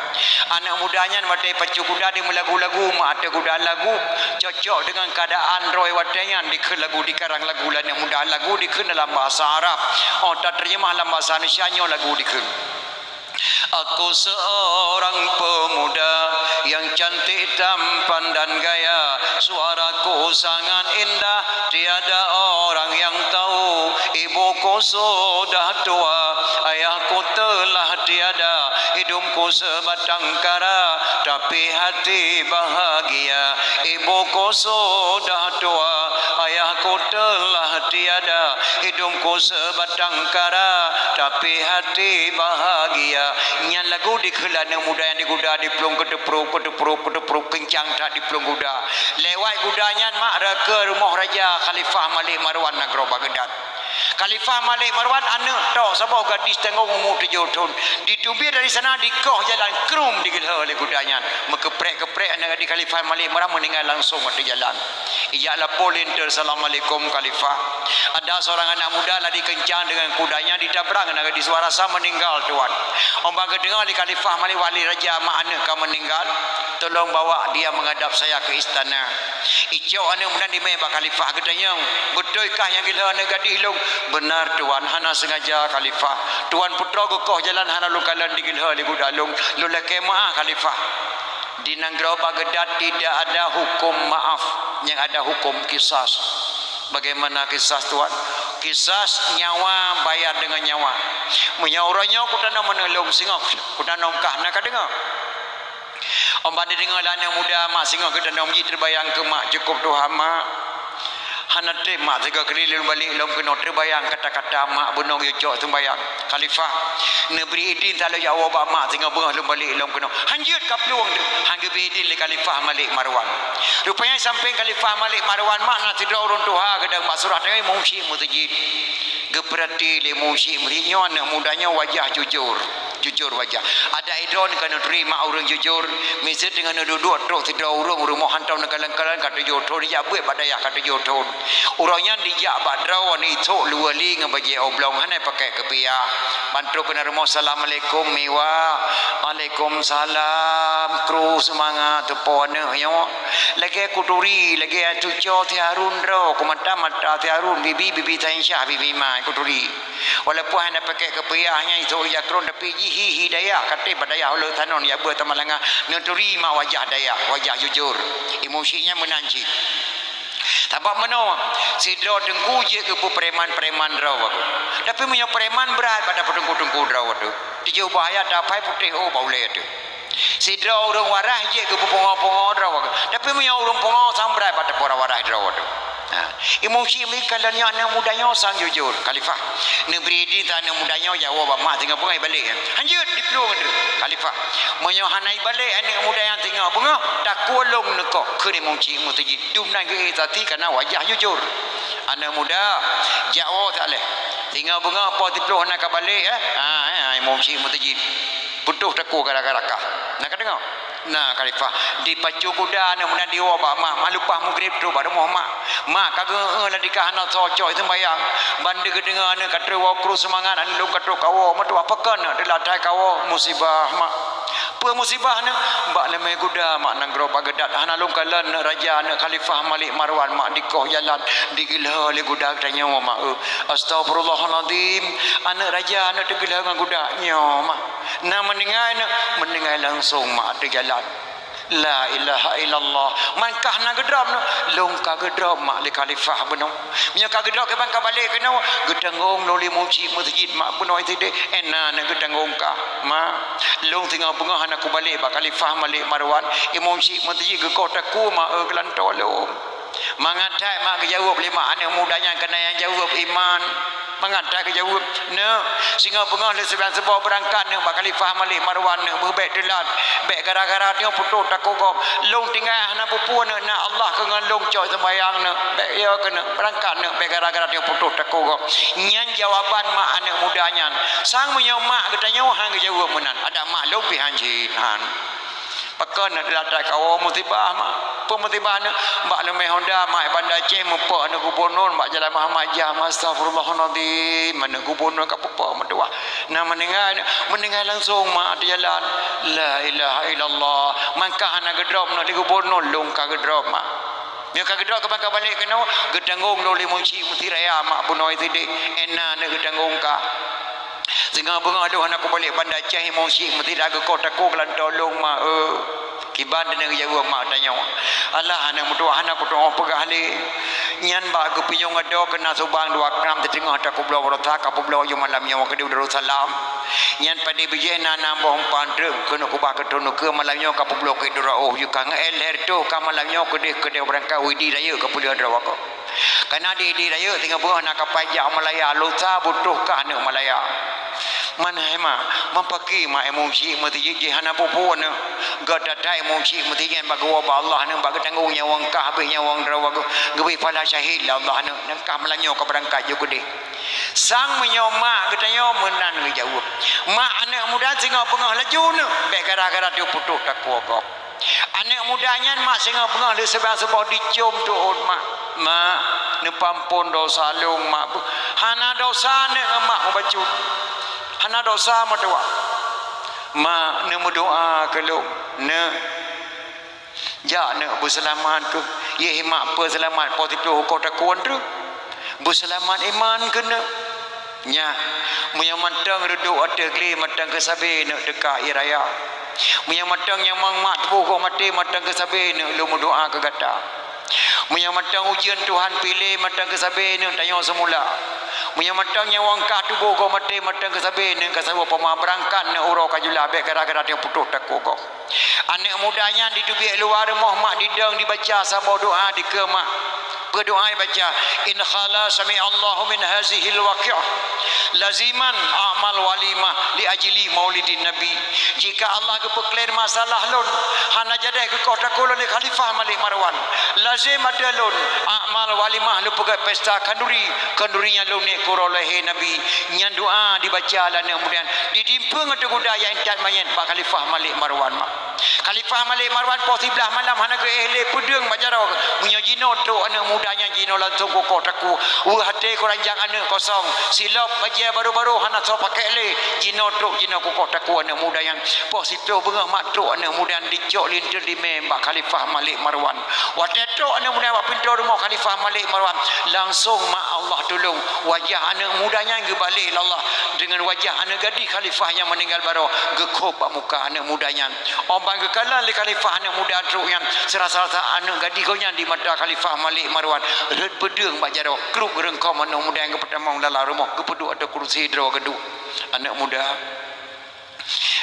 Aneuëk muda nyan watée pacu guda dimeulagu-lagu mak ateueh guda, lagu cocok deungon keuadaan droe watée nyan, dikheun lagu, dikarang lagu lé aneuëk muda, lagu dikheun dalam bahasa Arab. Oh, tateurjeumah lam bahasa Indonesia nyoe lagu dikheun. Aku seorang pemuda yang cantik tampan dan gaya, suaraku sangat indah, tiada orang yang tahu. Ibuku sudah tua, ayahku telah tiada, hidupku sebatang kara, tapi hati bahagia. Ibuku sudah tua, ayahku telah tiada, hidupku sebatang kara, tapi hati bahagia. Nyan lagu dikheun lé aneuëk muda nyang diguda diplueng keuteuprok, keuteuprok, keuteuprok, keuncang that diplueng guda. Lewat guda nyan mak, rot keu rumoh Raja Khalifah Malik Marwan nanggroe Baghdad. Khalifah Malik Marwan aneuëk tok saboh gadis tanggong umu tujoh thon. Diteubiet dari sana, dikoh jalan, krum, digeulhô lé guda nyan. Meukeuprek-keuprek aneuëk gadis Khalifah Malik Marwan meuninggai langsong ateueh jalan. Ijak lapor linto, "Assalamualaikum Khalifah. Ada seorang anak muda lari kencang dengan kudanya, ditabrak aneuk gadis, suara sa meuninggal, Tuan. Óh ban geudeungoe lé Khalifah Malik, wali raja, mak aneuk ka meuninggal, tolong bawa dia menghadap saya ke istana." Icok aneuk muda dimé bak Khalifah, geutanyong, "Beutôi kah nyang geulhô aneuk gadis lôn?" "Benar, Tuan, hana sengaja, Khalifah. Tuan putroe geukoh jalan hana lôn kalon digeulhô lé guda lôn. Lôn lakée meu'ah, Khalifah." Di nanggroe Baghdad tidak ada hukum maaf, yang ada hukum kisas. Bagaimana kisas, Tuan? Kisas nyawa bayar dengan nyawa. Meunyoe uroe nyoe kutanom aneuk lôn singoh, kutanom kah na ka deungoe. Óh ban dideungoe lé aneuk muda mak singoh geutanom, jih teubayang keu mak, "Cukôp tuha, Mak. Hana treb mak sigoe keudroe lôn balek lom keunoe, teubayang kata-kata mak bunoe geuyue cok seumbayang. Khalifah, neubri idin taloe jak woe bak mak singoh beungoh lôn balek lom keunoe. Han jeuet ka plueng teuh, han geubri idin lé Khalifah Malik Marwan. Rupanya sampéng Khalifah Malik Marwan mak na sidroe ureuëng tuha geudong bak surah teungoh meusyik meuseujid. Geupeurati lé meusyik meuseujid nyoe aneuëk muda nyoe wajah jujur. Jujur wajah. Adak idroe ka neuturi mak ureuëng jujur, miseue teungoh neuduek trok sidroe ureuëng, ureuëng moh hantom neukalon-kalon ka tujoh thon, jak beuet bak dayah ka tujoh thon. Uroe nyan dijak bak droe, wan isok luweue li ngon bajée oblong, hana pakai keupiah. Ban trok keunan rumoh, "Assalamualaikum, Miwa." "Waalaikumsalam, kru seumangat, teupo aneuëk nyoe." Lagée kuturi, lagée cuco si Harun droe, kumata-mata si Harun, bibi, bibi Sainsyah, bibi mai kuturi. Walaupun hana pakai keupiah nyan isok ija kron, tapi jih hi, hi dayah, katé bak dayah uleue tanoh ya beuet tamalanga, neuturi mak wajah dayah, wajah jujur. Emosi nyan meunan cit. Sabab meunoe, sidroe teungku jeuet geupeu preman-preman droe bagoe. Tapi meunyoe preman brat bak tapeuteungku-teungku droe teuh, tujoh bahya tapai putéh oh bak ulée teuh. Sidroe ureuëng waras jeuet geupeupungo-pungo droe, tapi meunyoe ureuëng pungo sang brat bak teupeu waras droe teuh. Ha, Imum Syik meukalon nyoe aneuëk muda nyoe sang jujur, Khalifah. Neubri idin aneuëk muda nyoe jak woe bak mak singoh beungoh ibalek. Han jeuet, diplueng teuh, Khalifah. Meunyoe hana ibalek aneuëk muda nyan singoh beungoh, takue lôn neukoh, kheun Imum Syik meuseujid. Dum nan geu-ék saksi kana wajah jujur. Aneuëk muda, jak woe saléh. Singoh beungoh poh siplôh hana ka balek, eh? Ha, eh, Imum Syik meuseujid. Putôh takue gara-gara kah. Na ka deungoe? Na, Khalifah. Dipacu kuda aneuëk muda diwoe bak mak, mak leupah mugreb trok bak rumoh mak. Mak ka geu-eu ladika hana soe cok seumbayang. Ban deuh geudeungoe aneuëk ka trok woe kru seumangat, aneuëk lôn ka trok kawoe, meutuah pakon aneuëk teulat that kawoe, musibah mak. Peue musibah aneuëk? Bak leumé guda mak nanggroe bak geudat, hana lôn kalon aneuëk raja, aneuëk Khalifah Malik Marwan mak dikoh jalan, digeulhö lé guda geutanyoe mak, eu. Astaghfirullahalazim, aneuëk raja aneuëk teugeulhö ngon guda nyoe mak. Na meuninggai aneuëk, meuninggai langsong mak ateueh jalan. La ilaha illallah. Man kah na geudrob nyoe, lôn ka geudrob mak lé Khalifah bunoe. Meunyoe ka geudrob kiban ka balek keunoe, geutanggong lôn lé Imum Syik meuseujid mak bunoe sideh. Ena na geutanggong kah. Mak, lôn singoh beungoh hana kubalek bak Khalifah Malik Marwan, Imum Syik meuseujid geukoh takue mak, eu, geulantoe lôn. Mangat that mak geujaweueb lé mak aneuëk muda nyan, kana nyang jaweueb iman. Mangat that geujaweueb, neuk, singoh beungoh lé siban suboh beurangkat neuk bak Khalifah Malik Marwan neuk, beubék teulat, bék gara-gara tanyoe putôh takue gob. Lôn tinggai hana peue-peue neuk, na Allah keu ngon lôn cok seumbayang neuk, bék yo keuneuk beurangkat neuk, bék gara-gara tanyoe putôh takue gob. Nyan jawaban mak aneuëk muda nyan. Sang meunyoe mak geutanyoe han geujaweueb meunan, adak mak lôn pih han jeuet han. Pakon aneuëk teulat that kawoe musibah mak. Peue musibah aneuëk? Bak leumé Honda mak Banda Aceh meupok aneuëk gubunur bak jalan Muhammad Jah mak, astaghfirullahalazim, aneuëk gubunur ka peupok meutuah. Na meuninggai aneuëk, meuninggai langsong mak ateueh jalan. La ilaha illallah. Man kah hana geudrob aneuëk lé gubunur, lôn ka geudrob mak. Nyoe ka geudrob kiban ka balek keunoe, geutanggong lôn lé Imum Syik meuseujid raya mak bunoe sideh. Ena aneuëk geutanggong kah. Singoh beungoh lôn hana kubalek Banda Aceh, Imum Syik meuseujid geukoh takue geulantoe lôn mak, eu. Kiban deungon geujaweueb mak tanyoe. Alah aneuëk meutuah hana kutuoh peugah lé. Nyan bak geupinyueng adoe keunan subang dua gram siteungoh takubloe baroesa ka peubloe yoh malam nyoe keudeh Darussalam. Nyan padé bijéh na nam boh umpan treuk keuneuk kubah keu thon ukeue malam nyoe ka peubloe keu droe oh yue ka ngeuel lhèe reutôh ka malam nyoe keudeh keudeh beurangkat Widi rayeuk ka peuleueh droe wagoe. Kana di, di rayeuk singoh beungoh na kapai jak Malaya, lusa butôh kah aneuëk Malaya. Man hai mak, man pakri mak Imum Syik meuseujid jih hana peue-peue aneuëk. Gata that Imum Syik meuseujid bak geuwoe bak Allah aneuëk bak geutanggong nyawöng kah habéh nyawöng droe wagoe geubri pahala syahid lé Allah aneuëk, nyan kah malam nyoe ka beurangkat jeuet keudeh. Sang meunyoe mak geutanyoe meunan geujaweueb. Mak aneuëk muda singoh beungoh laju aneuëk, bék gara-gara teuh putôh takue gob. Aneuëk muda nyan mak singoh beungoh lé siban suboh dicom teuôt mak. Mak, neupeuampon dosa lôn mak. Hana dosa aneuëk ngon mak meubacut. Hana dosa meutuah. Mak, neumeudoa keu lôn. Neuk. Jak neuk beuseulamat keuh. Yeh mak peuseulamat po siplôh ukoe takue treuk. Beuseulamat iman keuneuk. Nyak, meunyoe mantong reudôk ateueh glé mantong keusabe neuk teuka ie raya. Meunyoe mantong nyawöng mak tuboh goh maté mantong keusabe neuk lôn meudoá keu gata. Meunyoe mantong ujeuen Tuhan piléh mantong keusabe neuk tanyoe seumula. Meunyoe mantong nyawöng kah tuboh goh maté mantong keusabe neuk ka saboh poma beurangkat neuk uroe ka jula bék gara-gara tanyoe putôh takue goh. Aneuëk muda nyan diteubiet luwa rumoh mak didong dibaca saboh doá dikeue mak. Peudoa baca, "In khala sami'allahu min hazihil waqi'ah, laziman a'mal walimah li ajli maulidin nabi." Jika Allah geupeuklaim masalah lôn, hana jadeh geukoh takue lôn lé Khalifah Malik Marwan, lazim ateueh lôn a'mal walimah, lôn peugét pesta khanduri, khanduri nyang lôn niet keu uroe lahé Nabi. Nyan doa dibaca lé aneuk muda nyan, ditimpeung ateueh kuda nyang intat manyét bak Khalifah Malik Marwan. Khalifah Malik Marwan poh siblaih malam hana geuéh lé peudeueng bak jaroe. Meunyoe jinoe trok aneuk muda nyan, jinoe langsong kukoh takue. Weueh até kuranjang aneuk kosong. Silop bajée barô-barô hana soe pakék lé. Jinoe trok, jinoe kukoh takue aneuk muda nyan. Poh siplôh beungoh mat trok aneuk muda nyan, dicok linteue dimé bak Khalifah Malik Marwan. Watée trok aneuk muda nyan bak pintoe rumoh Khalifah Malik Marwan, langsong mak Allah tulông. Wajah aneuk muda nyan geubalek lé Allah deungon wajah aneuk gadih Khalifah nyang meuninggai baroe geukhôb bak muka aneuk muda nyan. Óh ban geukalon lé Khalifah aneuk muda trok nyan, seurasa-rasa aneuk gadih gobnyan di mata Khalifah Malik Marwan, rhot peudeueng bak jaroe, kruk geureungkôm aneuk muda nyang geupeutamong dalam rumoh, geupeuduek ateueh kurusi droe geuduek. Aneuk muda,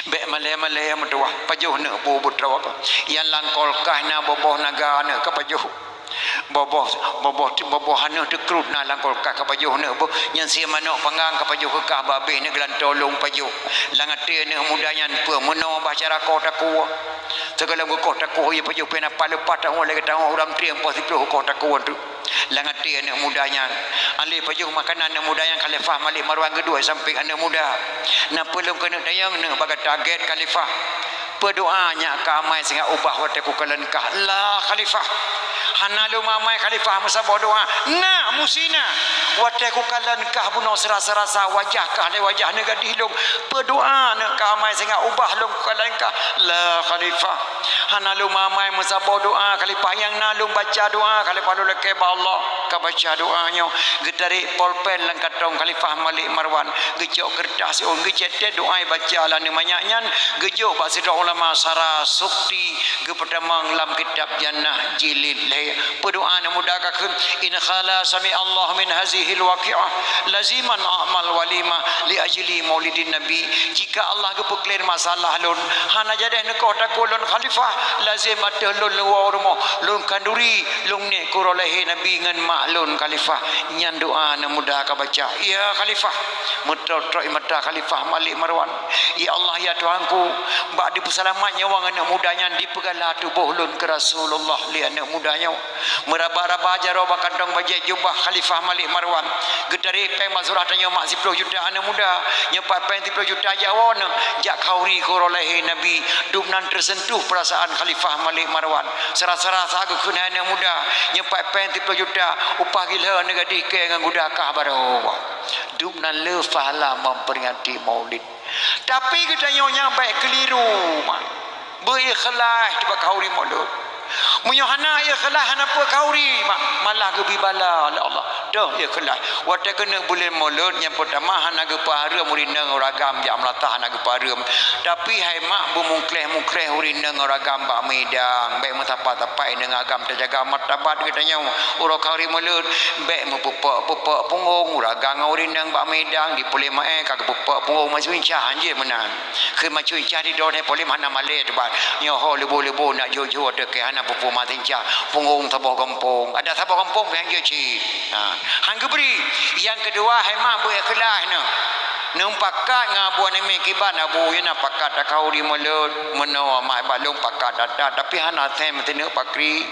bék malée-malée meutuwah, pajoh neuk bu beutroe. Nyang lam kulkas na boh-boh naga neuk ka pajoh. Boh-boh, boh-boh, boh-boh aneuk teukrut na lam kulkas ka pajoh neuk bu. Nyang sie manok panggang ka pajoh keu kah, babeh neuk geulantoe lôn pajoh. Lam até aneuk muda nyan peue meunoe bah cara koh takue. Sigohlom geukoh takue, ie pajoh pih na pat leupah tahu lagée tahu ureuëng trieng poh siplôh koh takue tu. Lam até aneuk muda nyan, aleh pajoh makanan aneuk muda nyan, Khalifah Malik Marwan geuduek sampéng aneuk muda. Na peue lôn keuneuk tanyong neuk bak gata, gét Khalifah? Peudoa nyak ka amai singoh ubah watée kukalon kah. La Khalifah. Hana lôn amai Khalifah meusaboh doa. Na, musti na. Watée kukalon kah bunoe seurasa-rasa wajah kah lé wajah aneuk gadih lôn. Peudoa neuk ka amai singoh ubah lôn kukalon kah. La Khalifah. Hana lôn amai meusaboh doa Khalifah, nyang na lôn baca doa Khalifah lôn lakée bak Allah. Ka baca doa nyoe, geutarek polpen lam kantong Khalifah Malik Marwan, geucok keureutah siôn, geucetet doa baca lé aneuk manyak nyan, geujok bak sidroe ulama Sarasukti, geupeutamong lam kitab Jannah jilid lhée. Peudoa aneuk muda ka kheun, "In khala sami'allahu min hazihil waqi'ah, laziman a'mal walimah li ajli maulidin nabi." Jika Allah geupeuklaim masalah lôn, hana jadeh neukoh takue lôn Khalifah, lazim ateueh lôn lôn woe u rumoh, lôn khanduri, lôn niet keu uroe lahé Nabi ngon mak lôn Khalifah. Nyan doa aneuk muda ka baca. Ya Khalifah, meutrok-trok ie mata Khalifah Malik Marwan. Ya Allah, ya Tuhanku, bak dipeuseulamat nyawöng aneuk muda nyan, dipeugala tuboh lôn keu Rasulullah lé aneuk muda nyoe. Meuraba-raba jaroe bak kantong bajée jubah Khalifah Malik Marwan. Geutarek péng bak surah tanyoe mak siplôh juta aneuk muda. Nyoe pat péng siplôh juta jak woe neuk, jak khanduri keu uroe lahé Nabi. Dum nan teuseuntôh peurasaan Khalifah Malik Marwan. Seurasa-rasa geukheun hai aneuk muda, nyoe pat péng siplôh juta, upah gila aneuk gadih kée ngon guda kah baroe. Dum nan le pahala memperingati Maulid. Tapi geutanyoe nyan bék keuliru, mak. Beu ikhlaih teuh bak khanduri Maulud. Meunyoe hana ikhlaih, hana peue khanduri, mak, malah geubri bala lé Allah. Toh ikhlaih. Watée keuneuk buleuen Maulud, nyang peurtama hana geupeureumeun ureuëng inong ureuëng agam jak meulatah, hana geupeureumeun. Tapi hai mak, beumungkléh-mungkléh ureuëng inong ureuëng agam bak midang, bék meutapa-tapa inong agam, tajaga martabat geutanyoe. Uroe khanduri Maulud, bék meupeupok-peupok punggong, ureuëng agam ngon ureuëng inong bak midang, di puléh maé ka geupeupok punggong macuin cah, hanjeuet meunan. Kheun macuin cah di droeneuh polém hana malée teuh ban. Nyoe ho leubo-leubo nak jho-jho teuh keu hana peue-peue macuin cah. Punggong saboh gampông. Adak saboh gampông keu nyang jeuet cit. Ha. Han geubri. Nyang keudua, hai mak, beu ikhlaih neuh. Neuh pakat ngon abu aneuk miet kiban, abu, nyoe na pakat takhanduri Maulud. Meunoe mak, bak lôn pakat that-that, tapi hana sém meusineuk pakri.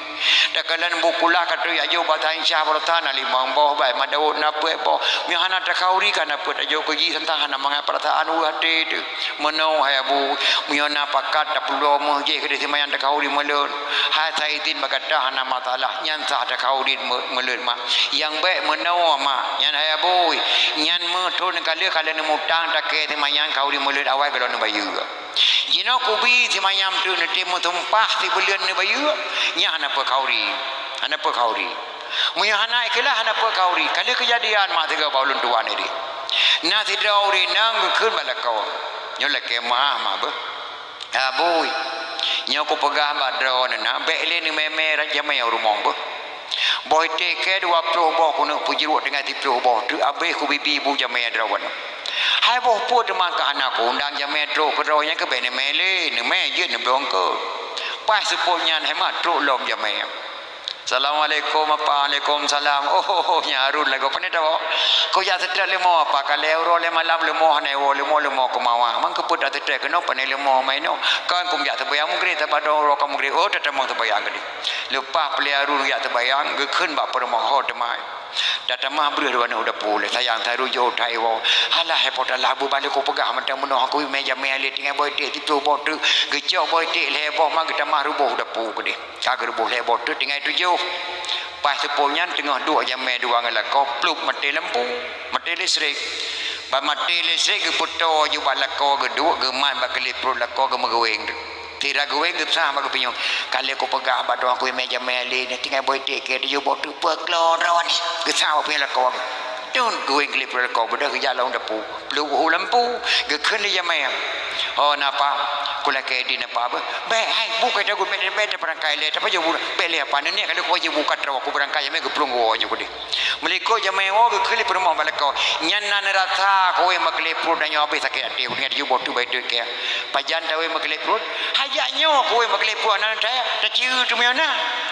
Takalon bu kulah ka trok jak jok bak Sain Syah baroesa na limong boh, bak Mat Daud na peuet boh. Meunyoe hana takhanduri ka na peuet tajok keu jih, teuntang hana mangat peurasaan u até teuh. Meunoe hai abu, meunyoe na pakat tapeuloe meuh jih keudeh simayang takhanduri Maulud. Hai Saidin bak gata hana masalah, nyan sah takhanduri Maulud, mak. Nyang bék meunoe, mak. Nyan hai abu, nyan meuh thôn ka lheueh ka lheueh neumutang takée simayang khanduri Maulud awai gohlom neubayeue. Jinoe kubi simayang teuk neutem meusumpah sibuleuen neubayeue, nyan hana peue khanduri. Hana peue khanduri. Meunyoe hana ikhlaih, hana peue khanduri. Ka lheueh keujadian mak sigoe bak ulôn tuan nyoe deh. Na sidroe ureuëng inong geukheun bak lakoe. Nyoe lakée meu'ah mak beuh. Abui, nyoe kupeugah bak droeneuh na, bék lé neumé-mé jamé u rumoh beuh. Boh iték kée dua ploh boh keuneuk peujeuet teungoh siplôh boh teuk, abéh kubibi bu jamé droeneuh. Hai boh peue teuma ka hana kuundang jamé trok keu droe nyan, keu bék neumé lé, neumé jeuet neublong keu. Paih seupôt nyan hai mak trok lom jamé. "Assalamualaikum, Apa." "Waalaikumsalam." "Oh, nyan Harun lagoe. Pane tawoe?" "Kujak seutôt leumo, Apa. Ka lhèe uroe lhèe malam leumo hana iwoe, leumo, leumo keumawa. Mang keupeue taseutôt keunoe, pane leumo ma inoe?" "Kon, kujak seumayang Maghrib, sabab dong uroe ka Maghrib." "Oh, tatamong seumayang keudeh." Leupah peureulèe Harun jak seumayang, geukheun bak peurumoh, "Ho, teuma." Tatamah breuh dua aneuk u dapu lé. Sayang, Harun jôk that iwoe. "Alah, hai Po Teulah, beubalah kupeugah mantong meunoe, kujimè jamè lé, tinggai boh iték siplôh boh treuk." Geucok boh iték lhèe boh, ma geutamah reuboh u dapu keudeh. Ka geureuboh lhèe boh treuk, tinggai tujoh. Paih seupôt nyan teungoh duek jamè dua ngon lakoe, plup, maté lampu, maté listrik. Ban maté listrik, geupeutoe ju bak lakoe, geuduek, geumat bak keuleh pruet lakoe, geumeuguwéng. Sira guwéng geusah bak geupinyueng. "Ka lheueh kupeugah bak droe, kujimè jamè lé, nyoe tinggai boh iték kèe tujoh boh treuk, peue klo droeneuh?" Geusah bak pinyueng lakoe. Tut, guwéng keuleh pruet lakoe, beudôh geujak lom dapu. Plup u lampu, geukheun lé jamè. "Ho, na Apa? Kulakèe di na Apa beuh?" "Bèk, hai, bu kai tagut, bèk, bèk tapeurangkai lé, tapajoh bu, bèk lé Apa, neuniet ka lheueh kupajoh bu ka troh, kubeurangkai jamè geuplueng woe nyoe keudeh." Meulikot jamè woe, geukheun lé peurumoh bak lakoe. Nyan na neurasa kuwéng bak keuleh pruet, dan nyoe habéh sakét até, tinggai tujoh boh treuk bak iték kèe. "Pajan tawéng bak keuleh pruet?" "Hajat nyoe kuwéng bak keuleh pruet, hana tacue teumiyueb na.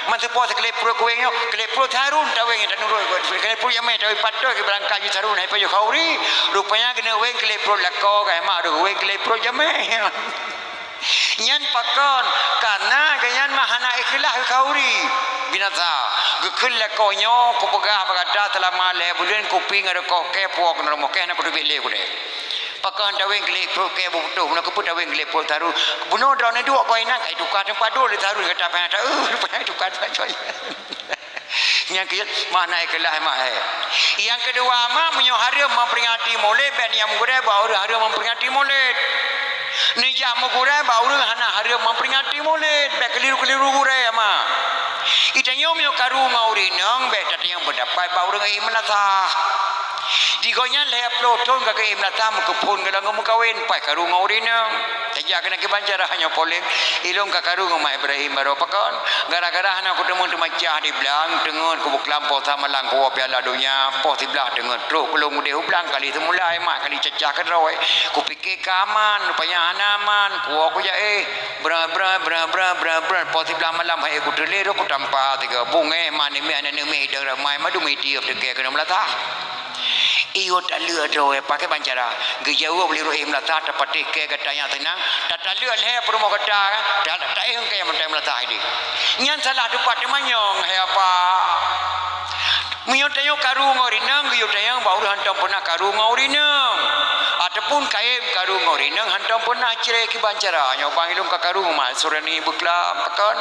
Man teupo sikeuleh pruet kuwéng nyoe, keuleh pruet Harun tawéng nyoe tanurot, keuleh pruet jamè tawéng, patot keu beurangkat ju Harun, hai pajoh khauri." Rupanya keuneuk wéng keuleh pruet lakoe, ka mak deuh wéng keuleh pruet jamè. Nyan pakon, karena geuhnyan mah hana ikhlas keu khauri. Binasa, geukheun lakoe nyoe, kupeugah bak gata, seulama lhèe buleuen kupi ngon rukok kèe puwoe keunoe rumoh kèe, hana kuteubiet lé keudeh. Pakon tawéng keuleh pruet kèe beuputoh, meunan keupeue tawéng keuleh pruet Harun? Bunoe droeneuh duek keu inan, ka ituka teumpat duek lé Harun, gata payah ta-, eh, payah ituka teumpat duek. Nyang keu, makna ikhlas mah, eh. Nyang keudua mah, meunyoe hareuem memperingati Maulid, bèk neujak meugurèe bak ureueng hareuem memperingati Maulid. Neujak meugurèe bak ureueng hana hareuem memperingati Maulid, bèk keliru-keliru gurèe mah. Geutanyoe meunyoe karu ngon ureueng inong, bèk tatanyong peundapat bak ureueng éh meulasah. Di gobnyan lhèe plôh thôn ka geuéh meulasah, meukeuphôn goh lom geumeukawen, paih karu ngon ureueng inong. Tajak keunan kiban cara nyoe polém, ilôn ka karu ngon mak Ibrahim baroe pakon. Gara-gara hana kuteumé teumacah di blang, teungeut kubeuklam poh sa malam kuwoe Piala Donya, poh siblaih teungeut trok keu lôn udeh u blang kali seumulai, mak kali cacah keudroe. Kupike ka aman, rupanya hana aman, kuwoe kujak éh. Bra, bra, bra, bra, bra, bra, poh siblaih malam hai kuteulé rot kutampa tiga bungéh, ma nimiet aneuk miet idong ramai, madum itieup teuke keuneuk meulasah. Iyo taleuek droe, pakon ban cara. Geujaweueb lé roh éh meulasah, tapatéh kèe gata nyang seunang, tataleuek lhèe peurumoh gata, ta-, taéh kèe mantong meulasah idéh. Nyan salah teumpat teumanyong, hai apa. Meunyoe tanyoe karu ngon ureueng inong, geuyue tanyong bak ureueng hantom peunah karu ngon ureueng inong. Ataupun kayém karu ngon ureueng inong hantom peunah cre kiban cara. Nyoe bang ilôn ka karu ngon mak Surani beuklam, pakon.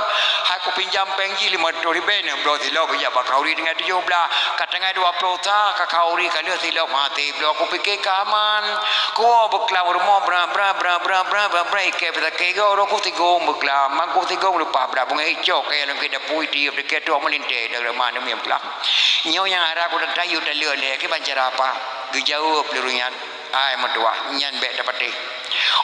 Hai kupinjam péng jih lima reutôh ribèe, neubloe silop geujak bak khauri tinggai tujoh blaih. Ka tinggai dua ploh sa, ka khauri ka lheueh silop maté. Bloe kupike ka aman. Kuwoe beuklam rumoh bra, bra, ikèe beusakét goe, roh kusigom beuklam. Mang kusigom leupah bra bungéh icok kèe lam keu dapu itieup teuke trok meulintèe dara ma neumiyueb beuklam. Nyoe nyang hara ku teuka yue taleuek lé, kiban cara apa? Geujaweueb lé ureueng nyan, "Hai meutuah, nyan bèk tapatéh."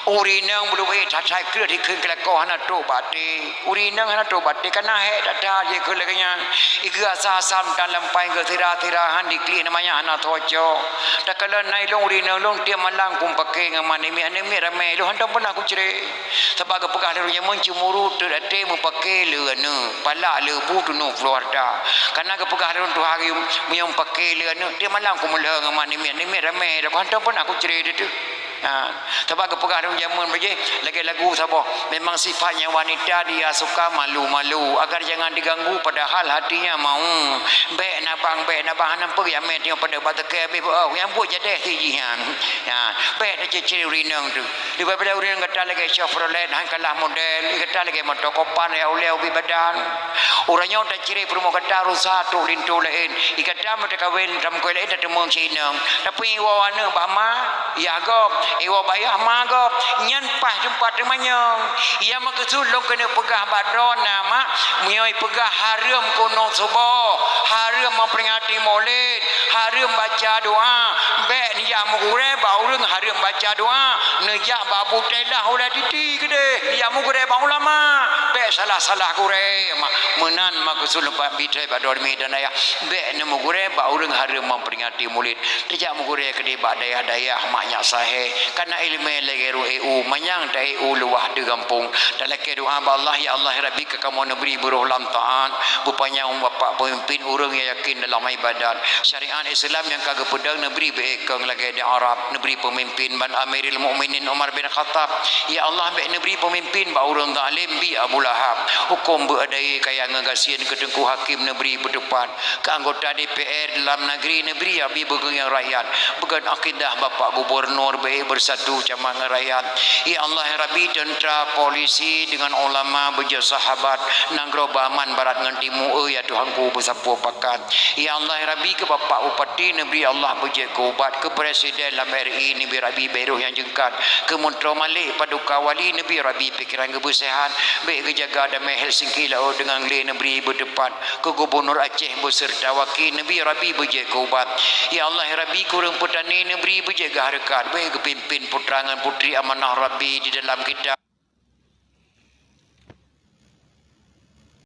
Ureueng inong beuleueh that-that kreueh dikheun keu lakoe hana trok bak até. Ureueng inong hana trok bak até, kana hék that-that jikheun lagèe nyan. Igeuh asa-asa meutan lam paih, geusira-sira han diklik, namanya hana cocok. Takalon na ilôn ureueng inong lôn tiep malam kumeupaké ngon ma nimiet, nimiet ramé, ilôn hantom peunah kucre. Sabab geupeugah lé ureueng jameun ceumuru, teuh até meupaké lé aneuk, palak lé bu tunok ploh hareuta. Kana geupeugah lé ureueng tuha geuyue meunyoe meupaké lé aneuk, tiep malam kumeulhö ngon ma nimiet, nimiet ramé, dak hantom peunah kucre teuh. Ha, sabab geupeugah lé ureueng jameun bajèe lagèe lagu saboh, "Memang sifatnya wanita dia suka malu-malu, agar jangan diganggu padahal hatinya mau." Bèk nabang, bèk nabang, hana peue jamé tanyoe padub bak teuke abéh beuoh, nyang buet jadèh sit jih nyan. Ha, bèk tacre-cre ureueng inong teuh. Daripada ureueng gata lagèe Chevrolet han kalah model, gata lagèe moto Copan ya ulèe ubit badan. Uroe nyoe tacre peurumoh gata rusa trok linto laén. Gata meutakawen lam kue laén tateumeung cit inong. Tapi iwoe aneuk bak ma, yah gob. Iwoe bak yah, ma gob. Nyan paih teumpat teumanyong. Nyang meukeusut lôn keuneuk peugah bak droe na mak, meunyoe ipeugah hareuem kunong suboh, hareuem memperingati Maulid, hareuem baca doa, bèk nija Meugurée bak ureuëng hareuem baca doa, neujak bak Abu Tailah ulée titi keudeh, neujak meugurée bak ulama, bék salah-salah gurée. Ma-, meunan meukeusud leubeh bitré bak dormi dan ayah, bék neumeugurée bak ureuëng hareuem memperingati Maulid. Teujak meugurée keudeh bak dayah-dayah mak nyak sahé, kana iéleumé lagée ruh E U, manyang ta E U luwah di gampông. Talakée doa bak Allah, ya Allah, ya Rabbi, keu kamoe neubri beurôh lam taat, beupanyang umur bapak pemimpin ureuëng nyang yakin dalam ibadat. Syariat Islam nyang ka geupeudong neubri beuékong lagée di Arab, neubri pemimpin ban Amirul Mukminin Umar bin Khattab. Ya Allah, bék neubri pemimpin bak ureuëng zalim bi Abu Lahab. Huköm beuadai kaya ngon gasien keu Teungku Hakim neubri beuteupat. Keu anggota D P R dalam negeri neubri abi beugeungieng rakyat. Beugon akidah Bapak Gubernur bék beusatu sama ngon rakyat. Ya Allah, ya Rabbi, tentara, polisi dengan ulama beujeuet sahabat, nanggroe beuaman barat ngon timu, ya Tuhanku beusapeue pakat. Ya Allah, ya Rabbi, keu Bapak Bupati neubri Allah beujeuet keu ubat, keu Presiden lam R I neubri Rabbi bék roh nyang jeungkat, keu Muntroe Malik Paduka Wali neubri Rabbi pikiran geuh beuseuhat, bék geujaga damé Helsinki laôt deungon glé neubri beuteupat, keu Gubernur Aceh beuseureuta waki neubri Rabbi beujeuet keu ubat. Ya Allah, ya Rabbi, keu ureuëng peutani neubri beujeuet geuh hareukat, bék geupimpin putra ngon putri amanah Rabbi di dalam kitab.